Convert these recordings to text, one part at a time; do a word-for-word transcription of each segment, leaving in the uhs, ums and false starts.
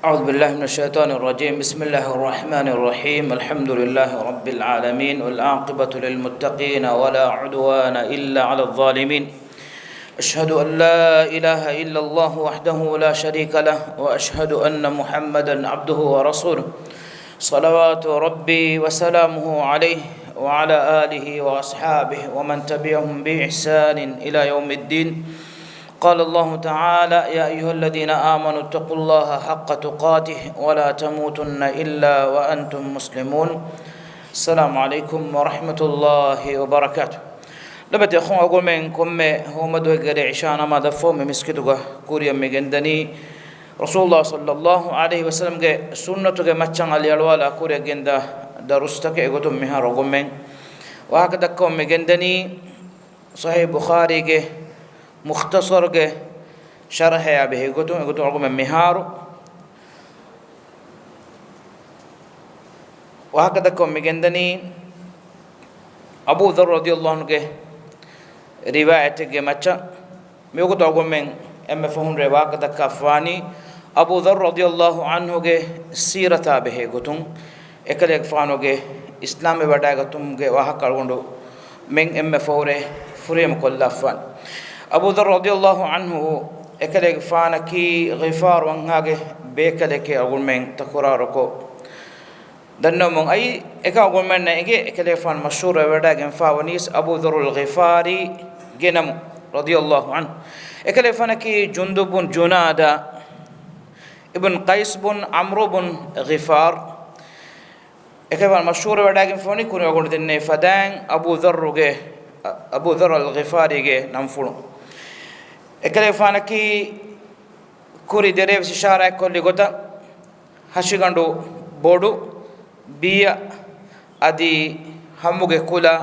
أعوذ بالله من الشيطان الرجيم. بسم الله الرحمن الرحيم. الحمد لله رب العالمين، والعاقبة للمتقين، ولا عدوان إلا على الظالمين. أشهد أن لا إله إلا الله وحده لا شريك له، وأشهد أن محمدا عبده ورسوله، صلوات ربي وسلامه عليه وعلى آله وأصحابه ومن تبعهم بإحسان إلى يوم الدين. قال الله تعالى: يا أيها الذين آمنوا اتقوا الله حق تقاته ولا تموتن إلا وأنتم مسلمون. السلام عليكم ورحمة الله وبركاته. ލޮބުވެތި އަޚުން، އަޅުގަނޑުމެން ކޮންމެ ހޯމަދުވަހެއްގެ ރޭ ޢިޝާ ނަމާދަށްފަހު މި މިސްކިތުގަ ކުރިއަށް މި ގެންދަނީ، ރަސޫލުﷲ ޞައްލަﷲު ޢަލައިހި ވަސައްލަމްގެ ސުންނަތުގެ މައްޗަށް އަލިއަޅުވާލާ ކުރިއަށް ގެންދާ ދަރުސްތަކެއް. އެގޮތުން މިހާރު އަޅުގަނޑުމެން ވާހަކަ ދައްކަމުން މި ގެންދަނީ، ޞަޙީޙު ބުޚާރީގެ މުޚްތަޞަރުގެ ޝަރަޙަޔާ ބެހޭ ގޮތުން. އެގޮތުން އަޅުގަނޑުމެން މިހާރު ވާހަކަ ދައްކަމުން މި ގެންދަނީ، އަބޫ ޛައްރު ރަޟިޔަﷲު ޢަންހުގެ ރިވާޔަތެއްގެ މައްޗަށް. މިވަގުތު އަޅުގަނޑުމެން އެންމެ ފަހުން ރޭ ވާހަކަ ދައްކާފާނީ، އަބޫ ޛައްރު ރަޟިޔަﷲު ޢަންހުގެ ސީރަތާ ބެހޭ ގޮތުން، އެކަލޭގެފާނުގެ އިސްލާމްވެ ވަޑައިގަތުމުގެ ވާހަކަ އަޅުގަނޑުމެން އެންމެ ފަހުރޭ ފުރިހަމަ ކޮށްލާފާނެ. އަބޫ ޛައްރު ރަޟިޔަﷲު ޢަންހު އެކަލޭގެފާނަކީ ޣިފާރު ވަންހާގެ ބޭކަލެކޭ އަޅުގަނޑުމެން ތަކުރާރުކޮށް ދަންނަވަމުން އައީ. އެކަމަކު އަޅުގަނޑުމެންނަށް އެނގޭ، އެކަލޭގެފާނު މަޝްހޫރުވެވަޑައިގެންފާވަނީސް އަބޫ ޛައްރުލް ޣިފާރީގެ ނަމުން، ރަޟިޔަﷲު ޢަންހު. އެކަލޭގެފާނަކީ ޖުންދުބު ބުން ޖުނާދާ އިބްނު ޤައިސް ބުން ޢަމްރު ބުން ޣިފާރު. އެކަލޭގެފާނު މަޝްހޫރުވެވަޑައިގެންފާވަނީ ކުރިން އަޅުގަނޑު ދެންނެވި ފަދައިން އަބޫ ޛައްރުގެ، އަބޫ ޛައްރު އަލް ޣިފާރީގެ ނަންފުޅުން. އެކަލޭގެފާނަކީ ކުރި ދެރޭވެސް އިޝާރާތްކޮށްލި ގޮތަށް، ހަށިގަނޑު ބޮޑު، ބިޔަ އަދި ހަމުގެ ކުލަ،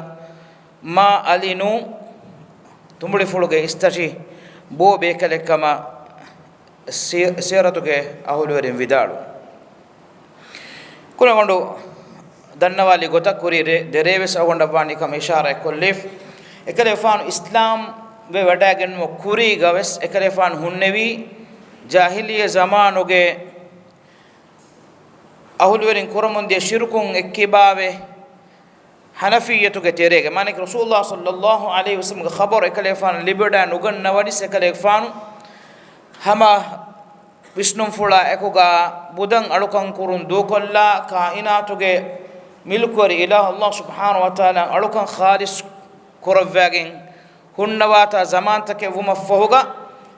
މާ އަލި ނޫން، ތުނބުޅިފުޅުގެ އިސްތަށި ބޯ ބޭކަލެއް ކަމަށް ސި-، ސިޔަރަތުގެ އަހުލުވެރިން ވިދާޅުވި. ކުރިން އަޅުގަނޑު ދަންނަވާލި ގޮތަށް، ކުރި ރޭ-، ދެރޭވެސް އަޅުގަނޑަށް ވާނީ ކަމަށް އިޝާރާތްކޮށްލީފި. އެކަލޭގެފާނު އިސްލާމްވެ ވަޑައިގެންނުމަށް ކުރީގަވެސް އެކަލޭގެފާނު ހުންނެވީ ޖާހިލިއްޔަ ޒަމާނުގެ އަހުލުވެރިން ކުރަމުންދިޔަ ޝިރުކުން އެއްކިބާވެ، ޙަނަފިއްޔަތުގެ ތެރޭގަ، މާނައަކީ ރަސޫލުﷲ ޞައްލަﷲު ޢަލައިހި ވަސައްލަމްގެ ޚަބަރު އެކަލޭގެފާނު ލިބިވަޑައި ނުގަންނަވަނީސް އެކަލޭގެފާނު ހަމަ ވިސްނުންފުޅާ އެކުގަ ބުދަން އަޅުކަން ކުރުން ދޫކޮށްލާ، ކާއިނާތުގެ މިލްކުވެރި އިލާހު ﷲ ސުބްޙާނަހޫ ވަތަޢާލާ އަޅުކަން ޚާލިޞް ކުރައްވާގެން ހުންނަވާތާ ޒަމާންތަކެއް ވުމަށްފަހުގަ،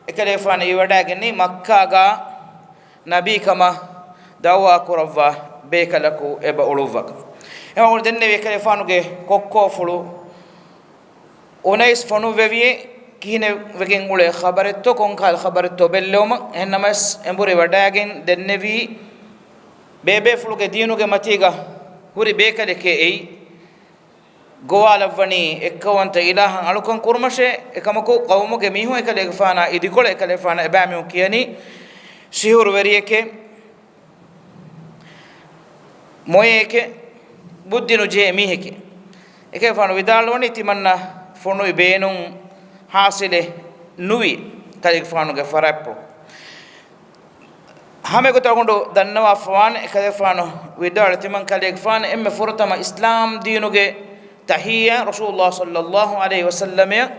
އެކަލޭގެފާނު އިވަޑައިގެންނެވި މައްކާގަ ނަބީކަމަށް ދަޢުވާ ކުރައްވާ ބޭކަލަކު އެބަ އުޅުއްވަގަ. އެމަގުން ދެންނެވި އެކަލޭގެފާނުގެ ކޮއްކޯފުޅު އުނައިސް ފޮނުއްވެވިއޭ، ކިހިނެއް ވެގެން އުޅޭ ޚަބަރެއްތޯ، ކޮންކަހަލަ ޚަބަރެއްތޯ ބެއްލެވުމަށް. އެހެންނަމަވެސް، އެނބުރި ވަޑައިގެން ދެންނެވީ، ބޭބޭފުޅުގެ ދީނުގެ މަތީގަ ހުރި ބޭކަލެކޭ އެއީ. ގޮވާލައްވަނީ އެއްކައުވަންތަ އިލާހަށް އަޅުކަން ކުރުމަށޭ. އެކަމަކު، ޤައުމުގެ މީހުން އެކަލޭގެފާނާ އިދިކޮޅަށް އެކަލޭގެފާނަށް އެބައިމީހުން ކިޔަނީ ސިހުރުވެރިއެކޭ، މޮޔައެކޭ، ބުއްދި ނުޖެހޭ މީހެކޭ. އެކަލޭގެފާނު ވިދާޅުވަނީ ތިމަންނަ ފޮނުވި ބޭނުން ޙާޞިލެއް ނުވި ކަލޭގެފާނުގެ ފަރާތްޕުޅު. ހަމައެގޮތަށް އަޅުގަނޑު ދަންނަވާފަވާނެ، އެކަލޭގެފާނު ވިދާޅުވި ތިމަން ކަލޭގެފާނު އެންމެ ފުރަތަމަ އިސްލާމް ދީނުގެ ތަޙިއްޔާ، ރަސޫލުﷲ ޞައްލަﷲު ޢަލައިހި ވަސައްލަމަށް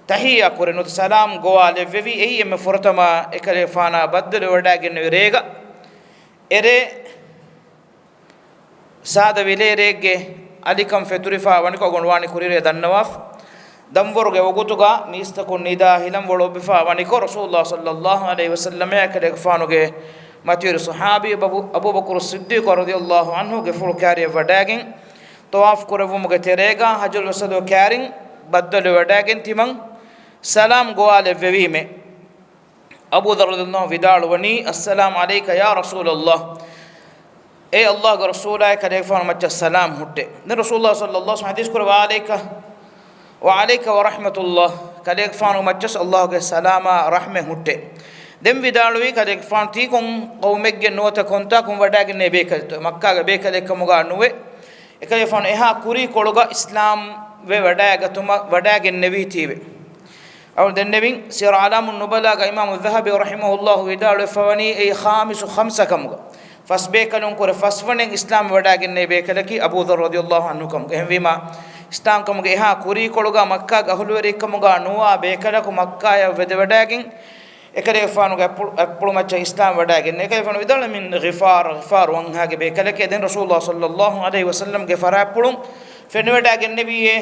ތަޙިއްޔާ ކުރި ނުވަތަ ސަލާމް ގޮވާލެއްވެވި. އެއީ އެންމެ ފުރަތަމަ އެކަލޭގެފާނާ ބައްދަލުވެވަޑައިގެންނެވި ރޭގަ. އެރޭ ސާދަ ވިލޭރޭގެ އަލިކަން ފެތުރިފާ ވަނިކޮށް އަޅުގަނޑު ވާނީ ކުރިއެރޭ ދަންނަވާފަ. ދަންވަރުގެ ވަގުތުގަ މީސްތަކުން ނިދާ ހިލަން ވޮޅުއްވިފާ ވަނިކޮށް، ރަސޫލުﷲ ޞައްލަﷲު ޢަލައިހި ވަސައްލަމަށް އެކަލޭގެފާނުގެ މަތިވެރި ޞަޙާބީ އަބޫ، އަބޫބަކުރު ޞިއްދީޤު ރަޟިޔަﷲު ޢަންހު ގެފުޅު ކާރިއަށް ވަޑައިގެން، ޠަވާފު ކުރެއްވުމުގެ ތެރޭގަ ޙަޖަރުލް އަސްވަދު ކާރިން ބައްދަލުވެވަޑައިގެން ތިމަން ސަލާމް ގޮވާލެއްވެވީމޭ. އަބޫ ޛައްރު ރަޟިޔަﷲު ވިދާޅުވަނީ، السلام عليك يا رسول الله. އޭ ﷲގެ ރަސޫލާއޭ، ކަލޭގެފާނު މައްޗަށް ސަލާމް ހުއްޓޭ. ދެން ރަސޫލުﷲ ޞައްލަﷲު ޢަލައިހި ވަސައްލަމަ ޙަދީޘް ކުރެއްވި، وعليك، وعليك ورحمة الله، ކަލޭގެފާނު މައްޗަށް ﷲގެ ސަލާމާ ރަޙްމަތް ހުއްޓޭ. ދެން ވިދާޅުވީ، ކަލޭގެފާނު ތީ ކޮން ޤައުމެއްގެ ނުވަތަ ކޮންތާކުން ވަޑައިގެންނެވި ބޭކަލެއްތޯ؟ މައްކާގެ ބޭކަލެއް ކަމުގަ ނުވެ، އެކަލޭގެފާނު އެހާ ކުރީކޮޅުގަ އިސްލާމްވެ ވަޑައިގަތުމަށް ވަޑައިގެންނެވީތީވެ. އަޅު ދެންނެވިން، ސިޔަރު އަޢްލާމުން ނުބަލާގަ އިމާމު ޛަހަބީ ރަޙިމަހުﷲ ވިދާޅުވެފަވަނީ، އެއީ ޚާމިސު ޚަމްސަ ކަމުގަ، ފަސް ބޭކަލުން ކުރެ ފަސްވަނައިން އިސްލާމް ވެވަޑައިގެންނެވި ބޭކަލަކީ އަބޫ ޛައްރު ރަޟިޔަﷲ ޢަންހު ކަމުގަ. އެހެންވީމާ، އިސްލާމް ކަމުގެ އެހާ ކުރީކޮޅުގަ މައްކާގެ އަހުލުވެރިއެއްކަމުގަ ނުވާ ބޭކަލަކު މައްކާޔަށް ވެދެވަޑައިގެން، އެކަލޭގެފާނުގެ އަތްޕުޅު، އަތްޕުޅުމައްޗަށް އިސްލާމް ވަޑައިގެން، އެކަލޭގެފާނު ވިދާޅުވި މިން ޣިފާރު، ޣިފާރު ވަންހާގެ ބޭކަލެކޭ. ދެން ރަސޫލުﷲ ޞައްލަﷲ ޢަލައިހި ވަސައްލަމްގެ ފަރާތްޕުޅުން ފެނިވަޑައިގެންނެވީ އެ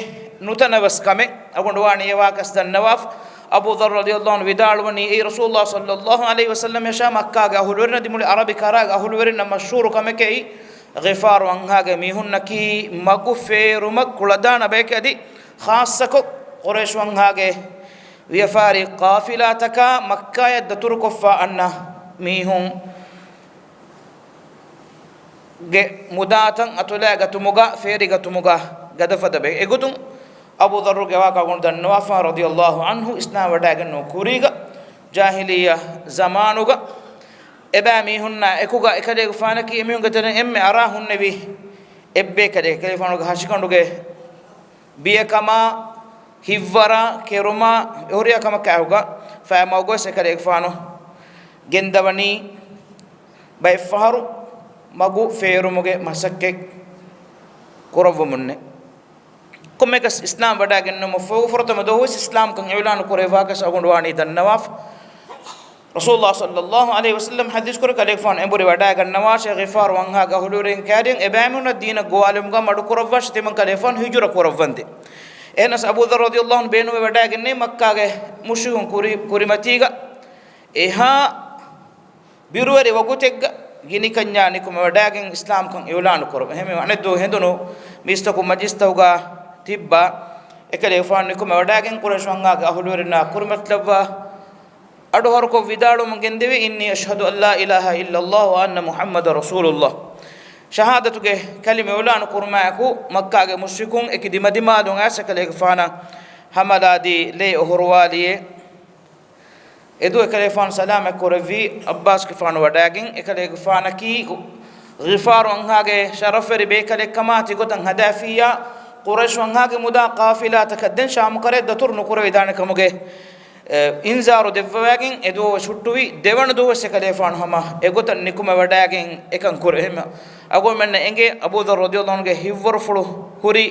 ނުތަނަވަސް ކަމެއް. އަގުނޑު ވާނީ އެ ވާހަކަސް ދަންނަވާފަ. އަބޫ ޛައްރު ރަޟިޔަﷲ ޢަންހު ވިދާޅުވަނީ، އެއީ ރަސޫލުﷲ ޞައްލަﷲ ޢަލައިހި ވަސައްލަމަށާ މައްކާގެ އަހުލުވެރިން އަދި މުޅި ޢަރަބި ކަރާގެ އަހުލުވެރިންނަށް މަޝްހޫރު ކަމެކޭ. ޣިފާރު ވަންހާގެ މީހުންނަކީ މަގު ފޭރުމަށް ކުޅަދާނަ ބަޔެކޭ. އަދި ޚާއްޞަކޮށް ޤުރައިޝް ވަންހާގެ ވިޔަފާރި ޤާފިލާތަކާ މައްކާޔަށް ދަތުރުކޮށްފަ އަންނަ މީހުން ގެ މުދާތައް އަތޮޅާ ގަތުމުގަ، ފޭރި ގަތުމުގަ ގަދަފަދަ ބެ. އެގޮތުން އަބޫ ޛައްރުގެ ވާހަކަ އަގުން ދަންނަވާފަ ރަޟިޔަﷲ ޢަންހު އިސްލާމް ވަޑައިގެންނެވި ކުރީގަ، ޖާހިލިއްޔަ ޒަމާނުގަ އެބައިމީހުންނާ އެކުގަ އެކަލޭގެފާނަކީ އެމީހުންގެ ތެރެއިން އެންމެ އަރާ ހުންނެވި އެއްބޭކަލެއް. އެކަލޭގެފާނުގެ ހަށިގަނޑުގެ ބިޔަކަމާ، ހިތްވަރާ، ކެރުމާ، އެހުރިހާ ކަމަކާ އެކުގަ ފައިމަގުވެސް އެކަލޭގެފާނު ގެންދަވަނީ ބައެއްފަހަރު މަގު ފޭރުމުގެ މަސައްކަތް ކުރައްވަމުންނެ. ކޮންމެއަކަސް އިސްލާމް ވަޑައިގެންނެވުމަށްފަހު ފުރަތަމަ ދުވަހުވެސް އިސްލާމްކަން އިޢުލާނު ކުރެވި ވާހަކަސް އަގުނޑު ވާނީ ދަންނަވާފަ. ރަސޫލުﷲ ޞައްލަﷲ ޢަލައިހި ވަސައްލަމް ޙަދީޘް ކުރޭ، ކަލޭގެފާނު އެނބުރި ވަޑައިގަންނަވާށޭ، ޣިފާރު ވަންހާގެ އަހުލުވެރިން ކައިރިއަށް އެބައިމީހުންނަށް ދީނަށް ގޮވާލުމުގަ މަޑުކުރައްވާށޭ، ތިމަން ކަލޭގެފާނު ހިޖުރަ ކުރައްވަންދޭ. އެހެނަސް އަބޫ ޛައްރު ރަޟިޔަﷲ ޢަންހު ބޭނުންވެ ވަޑައިގެންނެވި މައްކާގެ މުޝްރިކުން ކުރި، ކުރިމަތީގަ އެހާ ބިރުވެރި ވަގުތެއްގަ ގިނިކަންޏާ ނިކުމެވަޑައިގެން އިސްލާމްކަން އިޢުލާނު ކުރުން. އެހެންވެ، އަނެއްދުވަހު ހެނދުނު މީސްތަކުން މަޖިލިސްތަކުގަ ތިއްބާ، އެކަލޭގެފާނު ނިކުމެވަޑައިގެން ޤުރައިޝް ވަންހާގެ އަހުލުވެރިންނާ ކުރިމަތިލައްވާ އަޑުހަރުކޮށް ވިދާޅުވަމުން ގެންދެވި، إني أشهد أن لا إله إلا الله وأن محمدا رسول الله. ޝަހާދަތުގެ ކަލިމަ އިޢުލާނު ކުރުމާއެކު، މައްކާގެ މުޝްރިކުން އެކި ދިމަދިމާލުން އައިސް އެކަލޭގެފާނަށް ހަމަލާދީ ލޭ އޮހޮރުވާލިއޭ. އެދުވަހު އެކަލޭގެފާނު ސަލާމަތް ކުރެއްވީ ޢައްބާސްގެފާނު ވަޑައިގެން، އެކަލޭގެފާނަކީ ޣިފާރު ވަންހާގެ ޝަރަފްވެރި ބޭކަލެއްކަމާ ތިގޮތަށް ހަދާފިއްޔާ، ޤުރައިޝް ވަންހާގެ މުދާ ޤާފިލާތަކަށް ދެން ޝާމުކަރައަށް ދަތުރު ނުކުރެވިދާނެ ކަމުގެ، އެ، އިންޒާރު ދެއްވަވައިގެން އެދުވަހު ވެސް ހުއްޓުވީ. ދެވަނަ ދުވަހު ވެސް އެކަލޭގެފާނު ހަމަ އެގޮތަށް ނިކުމެވަޑައިގެން އެކަން ކުރޭ. އެހެން އަގުންމެންނަށް އެނގޭ އަބޫ ޛައްރު ރަޟިޔަﷲ ޢަންހުގެ ހިތްވަރުފުޅު ހުރި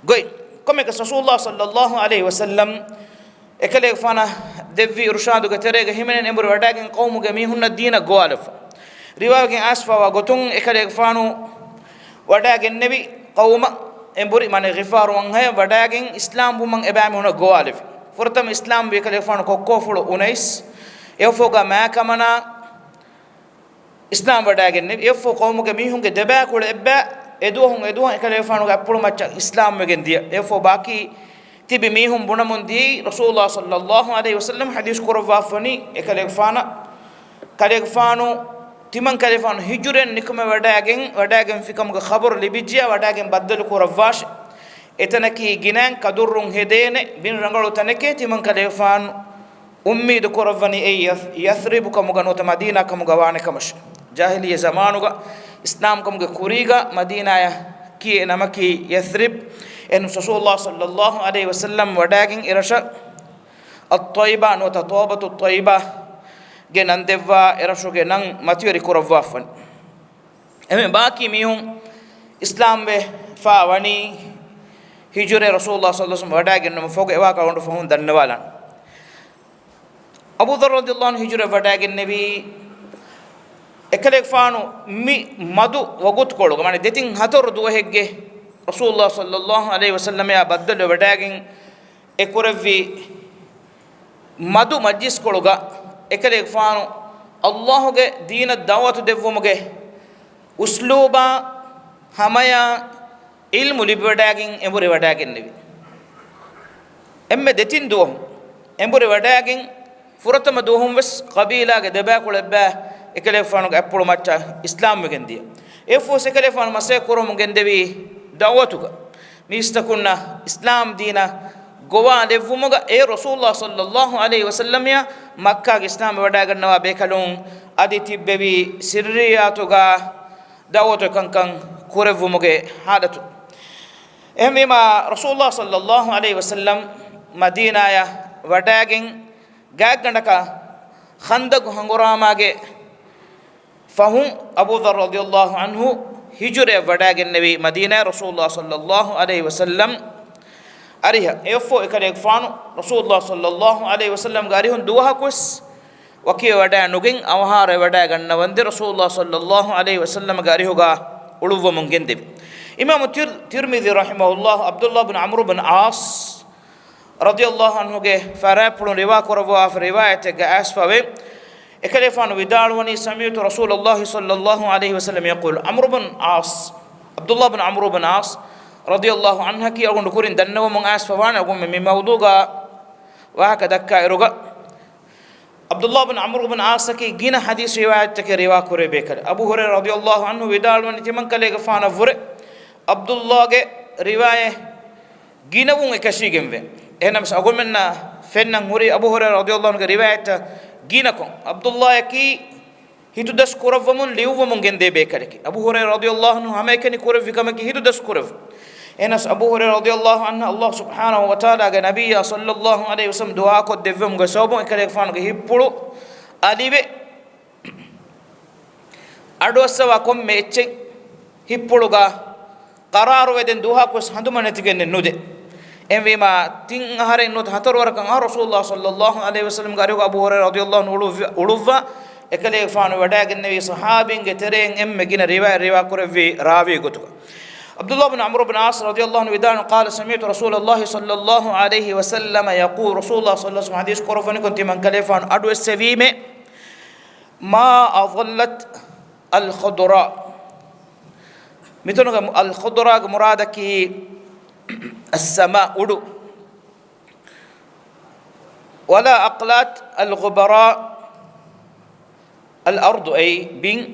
ގޮތް. ކޮންމެއަކަސް ރަސޫލުﷲ ޞައްލަﷲ ޢަލައިހި ވަސައްލަމް އެކަލޭގެފާނަށް ދެއްވި އިރުޝާދުގެ ތެރޭގަ ހިމެނެން އެނބުރި ވަޑައިގެން ޤައުމުގެ މީހުންނަށް ދީނަށް ގޮވާލެއްވާ. ރިވާވެގެން އައިސްފަވާ ގޮތުން އެކަލޭގެފާނު ވަޑައިގެންނެވި ޤައުމަށް އެނބުރި، މާނަ ޣިފާރު ވަންހަޔަށް ވަޑައިގެން އިސްލާމް ވުމަށް އެބައިމީހުންނަށް ގޮވާލެއްވި. ފުރަތަމަ އިސްލާމްވީ އެކަލޭގެފާނު ކޮއްކޯފުޅު އުނައިސް. އެއަށްފަހުގަ މާކަމަނާ އިސްލާމް ވަޑައިގެންނެވި. އެއަށްފަހު ޤައުމުގެ މީހުންގެ ދެބައިކުޅަ އެއްބައި އެދުވަހުން އެދުވަހަށް އެކަލޭގެފާނުގެ އަތްޕުޅުމައްޗަށް އިސްލާމްވެގެން ދިޔަ. އެއަށްފަހު ބާކީ ތިބި މީހުން ބުނަމުން ދިޔައީ، ރަސޫލުﷲ ޞައްލަﷲ ޢަލައިހި ވަސައްލަމް ޙަދީޘް ކުރައްވާފަނީ އެކަލޭގެފާނަށް، ކަލޭގެފާނު ތިމަން ކަލޭގެފާނު ހިޖުރައިން ނިކުމެ ވަޑައިގެން، ވަޑައިގެންފި ކަމުގެ ޚަބަރު ލިބިއްޖިޔާ ވަޑައިގެން ބައްދަލު ކުރައްވާށޭ. އެތަނަކީ ގިނައިން ކަދުރުން ހެދޭނެ ބިން ރަނގަޅު ތަނެކޭ. ތިމަން ކަލޭގެފާނު އުއްމީދު ކުރައްވަނީ އެއީ ޔަސް، ޔަސްރިބު ކަމުގަ ނުވަތަ މަދީނާ ކަމުގަ ވާނެ ކަމަށް. ޖާހިލިއްޔަ ޒަމާނުގަ އިސްލާމް ކަމުގެ ކުރީގަ މަދީނާޔަށް ކިޔޭ ނަމަކީ ޔަސްރިބް. އެހެން ރަސޫލުﷲ ޞައްލަﷲ ޢަލައިހި ވަސައްލަމް ވަޑައިގެން އެރަށަށް އައްޠައިބާ ނުވަތަ ޠައިބަތުއް ޠައިބާގެ ނަން ދެއްވާ އެރަށުގެ ނަން މަތިވެރި ކުރައްވާފަން. އެހެން ބާކީ މީހުން އިސްލާމްވެފާ ވަނީ ހިޖުރަ ރަސޫލުﷲ ޞައްލަﷲ ޢަލައިހި ވަސައްލަމް ވަޑައިގެންނުމަށް ފަހުގަ. އެވާހަކަ އަޅުގަނޑު ފަހުން ދަންނަވާލަން. އަބޫ ޛައްރު ރަޟިޔަﷲ ޢަންހު ހިޖުރަ ވަޑައިގެންނެވީ އެކަލޭގެފާނު މި މަދު ވަގުތުކޮޅުގަ، މާނަ ދެތިން ހަތަރު ދުވަހެއްގެ ރަސޫލުﷲ ޞައްލަﷲ ޢަލައިހި ވަސައްލަމަށް ބައްދަލުވެ ވަޑައިގެން އެ ކުރެއްވި މަދު މަޖްލިސްކޮޅުގަ އެކަލޭގެފާނު ﷲގެ ދީނަށް ދަޢުވަތު ދެއްވުމުގެ އުސްލޫބާ ހަމަޔާ ޢިލްމު ލިބިވަޑައިގެން އެނބުރި ވަޑައިގެންނެވި. އެންމެ ދެތިން ދުވަހު އެނބުރި ވަޑައިގެން ފުރަތަމަ ދުވަހުން ވެސް ޤަބީލާގެ ދެބައިކުޅަ އެއްބައި އެކަލޭގެފާނުގެ އަތްޕުޅު މައްޗަށް އިސްލާމްވެގެން ދިޔަ. އެއަށްފަހު އެކަލޭގެފާނު މަސައްކަތް ކުރަމުން ގެންދެވީ ދަޢުވަތުގަ މީސްތަކުންނަށް އިސްލާމް ދީނަށް ގޮވާލެއްވުމުގަ. އެ ރަސޫލުﷲ ޞައްލަﷲ ޢަލައިހި ވަސައްލަމަށް މައްކާގެ އިސްލާމްވެވަޑައިގަންނަވާ ބޭކަލުން އަދި ތިއްބެވީ ސިއްރިއްޔާތުގަ ދަޢުވަތު ކަންކަން ކުރެއްވުމުގެ ޙާލަތު. އެހެންވީމާ، ރަސޫލުﷲ ޞައްލަﷲ ޢަލައިހި ވަސައްލަމް މަދީނާޔަށް ވަޑައިގެން ގާތްގަނޑަކަށް ޚަންދަގު ހަނގުރާމާގެ ފަހުން އަބޫ ޛައްރު ރަޟިޔަﷲ ޢަންހު ހިޖުރަޔަށް ވަޑައިގެންނެވީ މަދީނާއަށް ރަސޫލުﷲ ޞައްލަﷲ ޢަލައިހި ވަސައްލަމް އަރިހަށް. އެއަށްފަހު އެކަލޭގެފާނު ރަސޫލުﷲ ޞައްލަﷲ ޢަލައިހި ވަސައްލަމްގެ އަރިހުން ދުވަހަކުވެސް ވަކިވެ ވަޑައި ނުގެން އަވަހާރަވެ ވަޑައިގަންނަވަންދެން ރަސޫލުﷲ ޞައްލަﷲ ޢަލައިހި ވަސައްލަމްގެ އަރިހުގަ އުޅުއްވަމުން ގެންދެވި. އިމާމު ތިރް-، ތިރްމިޛީ ރަޙިމަހުﷲ ޢަބްދުﷲ ބިން ޢަމްރު ބިން ޢާޞް ރަޟިޔަﷲ ޢަންހުގެ ފަރާތްޕުޅުން ރިވާ ކުރައްވާފަ ރިވާޔަތެއްގަ އައިސްފަވޭ، އެކަލޭގެފާނު ވިދާޅުވަނީ، سمعت رسول الله صلى الله عليه وسلم يقول، ޢަމްރު ބިން ޢާޞް، ޢަބްދުﷲ ބިން ޢަމްރު ބިން ޢާޞް ރަޟިޔަﷲ ޢަންހަކީ އަޅުގަނޑު ކުރިން ދަންނަވަމުން އައިސްފަވާނެ. އަޅުގަނޑު މި މައުޟޫޢުގަ ވާހަކަ ދައްކާއިރުގަ، ޢަބްދުﷲ ބިން ޢަމްރު ބިން ޢާޞަކީ ގިނަ ޙަދީޘް ރިވާޔަތްތަކެއް ރިވާ ކުރޭ ބޭކަލެއް. އަބޫ ހުރައިރާ ރަޟިޔަﷲ ޢަންހު ވިދާޅުވަނީ، ތިމަން ކަލޭގެފާނަށްވުރެ ޢަބްދުﷲގެ ރިވާޔަތް ގިނަވުން އެކަށީގެންވޭ. އެހެންނަމަވެސް އަޅުގަނޑުމެންނާ ފެންނަން ހުރީ އަބޫ ހުރައިރާ ރަޟިޔަﷲ ޢަންހުގެ ރިވާޔަތްތައް ގިނަކޮށް. ޢަބްދުﷲއަކީ ހިތުދަސް ކުރައްވަމުން ލިޔުއްވަމުން ގެންދޭ ބޭކަލަކީ. އަބޫ ހުރައިރާ ރަޟިޔަﷲ ޢަންހު ހަމައެކަނި ކުރެއްވި ކަމަކީ ހިތުދަސް ކުރެއްވުން. އެހެނަސް އަބޫ ހުރައިރާ ރަޟިޔަﷲ ޢަންހު ﷲ ސުބްޙާނަހޫ ވަތަޢާލާގެ ނަބިއްޔާ ޞައްލަﷲ ޢަލައިހި ވަސައްލަމް ދުޢާކޮށްދެއްވުމުގެ ސަބަބުން އެކަލޭގެފާނުގެ ހިތްޕުޅު އަލިވެ، އަޑުއައްސަވާ ކޮންމެ އެއްޗެއް ހިތްޕުޅުގަ ޤަރާރުވެ ދެން ދުވަހަކުވެސް ހަނދުމަ ނެތިގެންނެއް ނުދޭ. އެހެންވީމާ، ތިން އަހަރެއް ނުވަތަ ހަތަރު ވަރަކަށް އަހަރު ރަސޫލުﷲ ޞައްލަﷲ ޢަލައިހި ވަސައްލަމްގެ އަރިހުގަ އަބޫ ހުރައިރާ ރަޟިޔަﷲ ޢަންހު އުޅުއްވި-، އުޅުއްވާ، އެކަލޭގެފާނު ވަޑައިގެންނެވީ ޞަޙާބީންގެ ތެރެއިން އެންމެ ގިނަ ރިވާޔަތް ރިވާ ކުރެއްވި ރާވީ ގޮތުގަ. ޢަބްދުﷲ ބިން ޢަމްރު ބިން ޢާޞް ރަޟިޔަﷲ ޢަންހު ވިދާޅުވި، قال سمعت رسول الله صلى الله عليه وسلم يقول، ރަސޫލުﷲ ޞައްލަﷲ ޢަލައިހި ވަސައްލަމަ ޔަޤޫލު، ރަސޫލުﷲ ޞައްލަﷲ ޢަލައިހި ވަސައްލަމަ ޙަދީޘް ކުރައްވަނިކޮށް ތިމަން ކަލޭގެފާނު އަޑު އެއްސެވީމޭ، ما أظلت الخضراء. މިތަނުގެ الخضراء ގެ މުރާދަކީ السماء، އުޑު. ولا أقلت الغبراء الأرض، އެއީ ބިން،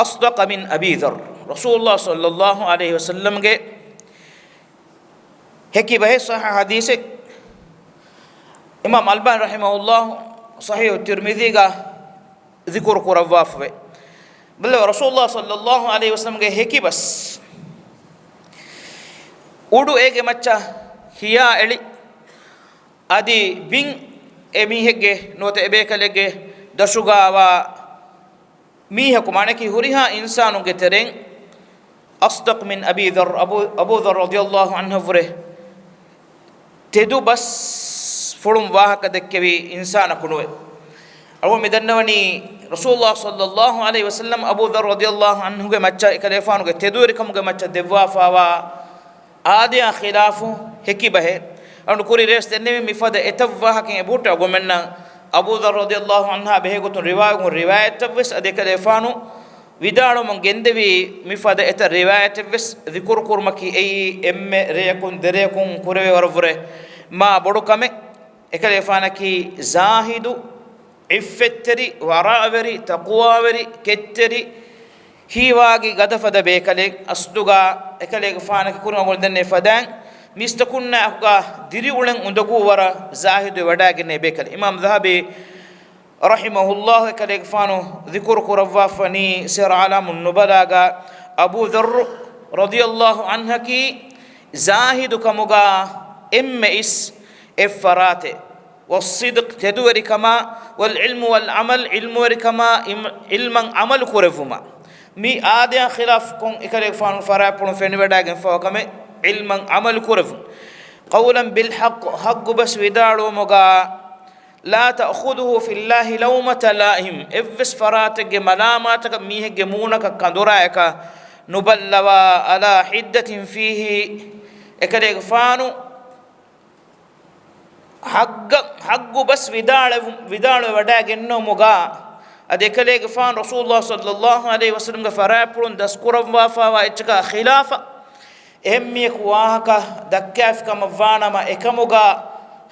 أصدق من أبي ذر. ރަސޫލުﷲ ޞައްލަﷲ ޢަލައިހި ވަސައްލަމްގެ ހެކި ބަހެއް ޞައްޙަ ޙަދީޘެއް. އިމާމް އަލްބާނީ ރަޙިމަހުﷲ ޞަޙީޙު ތިރްމިޛީގަ ޛިކުރު ކުރައްވާފަވޭ. ބައްލަވާ، ރަސޫލުﷲ ޞައްލަﷲ ޢަލައިހި ވަސައްލަމްގެ ހެކި ބަސް އުޑު އޭގެ މައްޗަށް ހިޔާ އެޅި، އަދި ބިން އެ މީހެއްގެ ނުވަތަ އެ ބޭކަލެއްގެ ދަށުގާވާ މީހަކު، މާނައަކީ ހުރިހާ އިންސާނުންގެ ތެރެއިން أصدق من أبي ذر، އަބޫ، އަބޫ ޛައްރު ރަޟިޔަﷲ ޢަންހަށްވުރެ ތެދު ބަސްފުޅުން ވާހަކަ ދެއްކެވި އިންސާނަކު ނުވޭ. އަޅުގަނޑު މި ދަންނަވަނީ ރަސޫލުﷲ ޞައްލަﷲ ޢަލައިހި ވަސައްލަމް އަބޫ ޛައްރު ރަޟިޔަﷲ ޢަންހުގެ މައްޗަށް އެކަލޭގެފާނުގެ ތެދުވެރިކަމުގެ މައްޗަށް ދެއްވާފާވާ އާދަޔާ ޚިލާފު ހެކި ބަހެއް. އަޅުގަނޑު ކުރިން ރޭވެސް ދެންނެވި މިފަދަ އެތައް ވާހަކައިން އެބަހުއްޓި އަޅުގަނޑުމެންނަށް އަބޫ ޛައްރު ރަޟިޔަﷲ ޢަންހާ ބެހޭގޮތުން ރިވާޔަތް ކުރި ރިވާޔަތްތައްވެސް އަދި އެކަލޭގެފާނު ވިދާޅުވަމުން ގެންދެވި މިފަދަ އެތައް ރިވާޔަތެއްވެސް ޛިކުރު ކުރުމަކީ އެއީ އެންމެ ރެޔަކުން ދެރެޔަކުން ކުރެވޭ ވަރަށްވުރެ މާ ބޮޑު ކަމެއް. އެކަލޭގެފާނަކީ ޒާހިދު، ޢިއްފަތްތެރި، ވަރައަވެރި، ތަޤްވާވެރި، ކެތްތެރި، ހީވާގި ގަދަފަދަ ބޭކަލެއް. އަސްލުގަ އެކަލޭގެފާނަކީ ކުރިން އަޅުގަނޑު ދެންނެވި ފަދައިން މީސްތަކުންނާއެކުގަ ދިރިއުޅެން އުނދަގޫ ވަރަށް ޒާހިދުވެ ވަޑައިގެންނެވި ބޭކަލެއް. އިމާމް ޛަހަބީ ރަޙިމަހުﷲ އެކަލޭގެފާނު ޛިކުރު ކުރައްވާފަ ވަނީ ސިޔަރު އަޢްލާމުން ނުބަލާގަ އަބޫ ޛައްރު ރަޟިޔަﷲ ޢަންހަކީ ޒާހިދު ކަމުގަ އެންމެ އިސް އެއްފަރާތެއް. والصدق، ތެދުވެރިކަމާ، والعلم والعمل، ޢިލްމުވެރިކަމާ، ޢިލްމަށް ޢަމަލު ކުރެއްވުމާ. މި އާދަޔާ ޚިލާފުކޮށް އެކަލޭގެފާނުގެ ފަރާތްޕުޅުން ފެނިވަޑައިގެންފަވާ ކަމެއް ޢިލްމަށް ޢަމަލު ކުރެއްވުން. قولا بالحق، ޙައްޤު ބަސް ވިދާޅުވުމުގަ، لا تأخذه في الله لومة لائم، އެއްވެސް ފަރާތެއްގެ މަލާމާތަކަށް މީހެއްގެ މޫނަކަށް ކަނދުރާއަކަށް ނުބައްލަވާ، على حدة فيه، އެކަލޭގެފާނު ޙައްޤަ-، ޙައްޤު ބަސް ވިދާޅު-، ވިދާޅުވެވަޑައިގެންނެވުމުގަ، އަދި އެކަލޭގެފާނު ރަސޫލުﷲ ޞައްލަﷲ ޢަލައިހި ވަސައްލަމްގެ ފަރާތްޕުޅުން ދަސްކުރައްވާފައިވާ އެއްޗަކާ ޚިލާފަށް އެހެން މީހަކު ވާހަކަ ދައްކާފި ކަމަށްވާނަމަ، އެކަމުގަ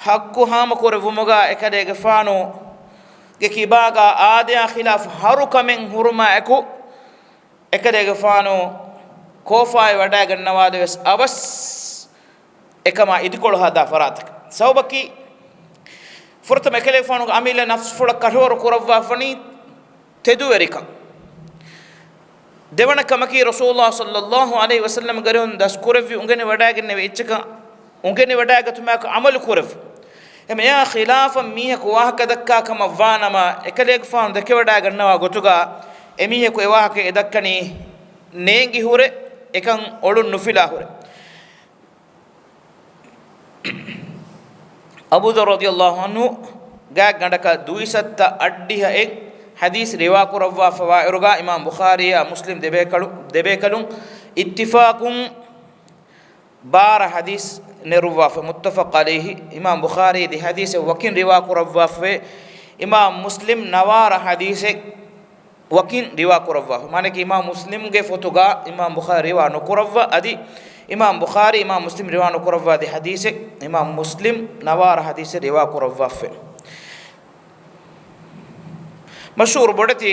ޙައްޤު ހާމަކުރެއްވުމުގަ އެކަލޭގެފާނުގެ ކިބާގަ އާދަޔާ ޚިލާފު ހަރުކަމެއް ހުރުމާއެކު، އެކަލޭގެފާނު ކޯފާއެއް ވަޑައިގަންނަވާލެވެސް އަވަސް އެކަމާ އިދިކޮޅު ހަދާ ފަރާތަކަށް. ސަބަބަކީ، ފުރަތަމަ އެކަލޭގެފާނުގެ އަމިއްލަ ނަފްސުފުޅަށް ކަށަވަރު ކުރައްވާފަނީ ތެދުވެރިކަން. ދެވަނަ ކަމަކީ، ރަސޫލުﷲ ޞައްލަﷲ ޢަލައިހި ވަސައްލަމްގެ އަރިހުން ދަސްކުރެއްވި އުނގެނި ވަޑައިގެންނެވި އެއްޗަކަށް އުނގެނި ވަޑައިގަތުމާއެކު ޢަމަލު ކުރެއްވުން. އެމެޔާ ޚިލާފަށް މީހަކު ވާހަކަ ދައްކާ ކަމަށް ވާނަމަ، އެކަލޭގެފާނު ދެކެވަޑައިގަންނަވާ ގޮތުގަ އެމީހަކު އެވާހަކަ އެ ދައްކަނީ ނޭނގި ހުރެ އެކަން އޮޅުން ނުފިލާ ހުރެ. އަބޫ ޛައްރު ރަޟިޔަﷲ ޢަންހު ގާތްގަނޑަކަށް ދުއިސައްތަ އަށްޑިހައެއް ޙަދީޘް ރިވާކުރައްވާފަވާއިރުގަ، އިމާމް ބުޚާރީއާ މުސްލިމް ދެބޭކަލު، ދެބޭކަލުން އިއްތިފާޤުން ބާރަ ޙަދީޘް ނެރުއްވާފަ، މުއްތަފަޤް ޢަލައިހި. އިމާމް ބުޚާރީ ދެ ޙަދީޘެއް ވަކިން ރިވާކުރައްވާފަވޭ. އިމާމް މުސްލިމް ނަވާރަ ޙަދީޘެއް ވަކިން ރިވާކުރައްވާފަ. މާނައަކީ އިމާމް މުސްލިމްގެ ފޮތުގަ އިމާމް ބުޚާރީ ރިވާ ނުކުރައްވާ، އަދި އިމާމް ބުޚާރީ، އިމާމް މުސްލިމް ރިވާ ނުކުރައްވާ ދެ ޙަދީޘެއް އިމާމް މުސްލިމް ނަވާރަ ޙަދީޘެއް ރިވާކުރައްވާފަ. މަޝްހޫރު ބޮޑެތި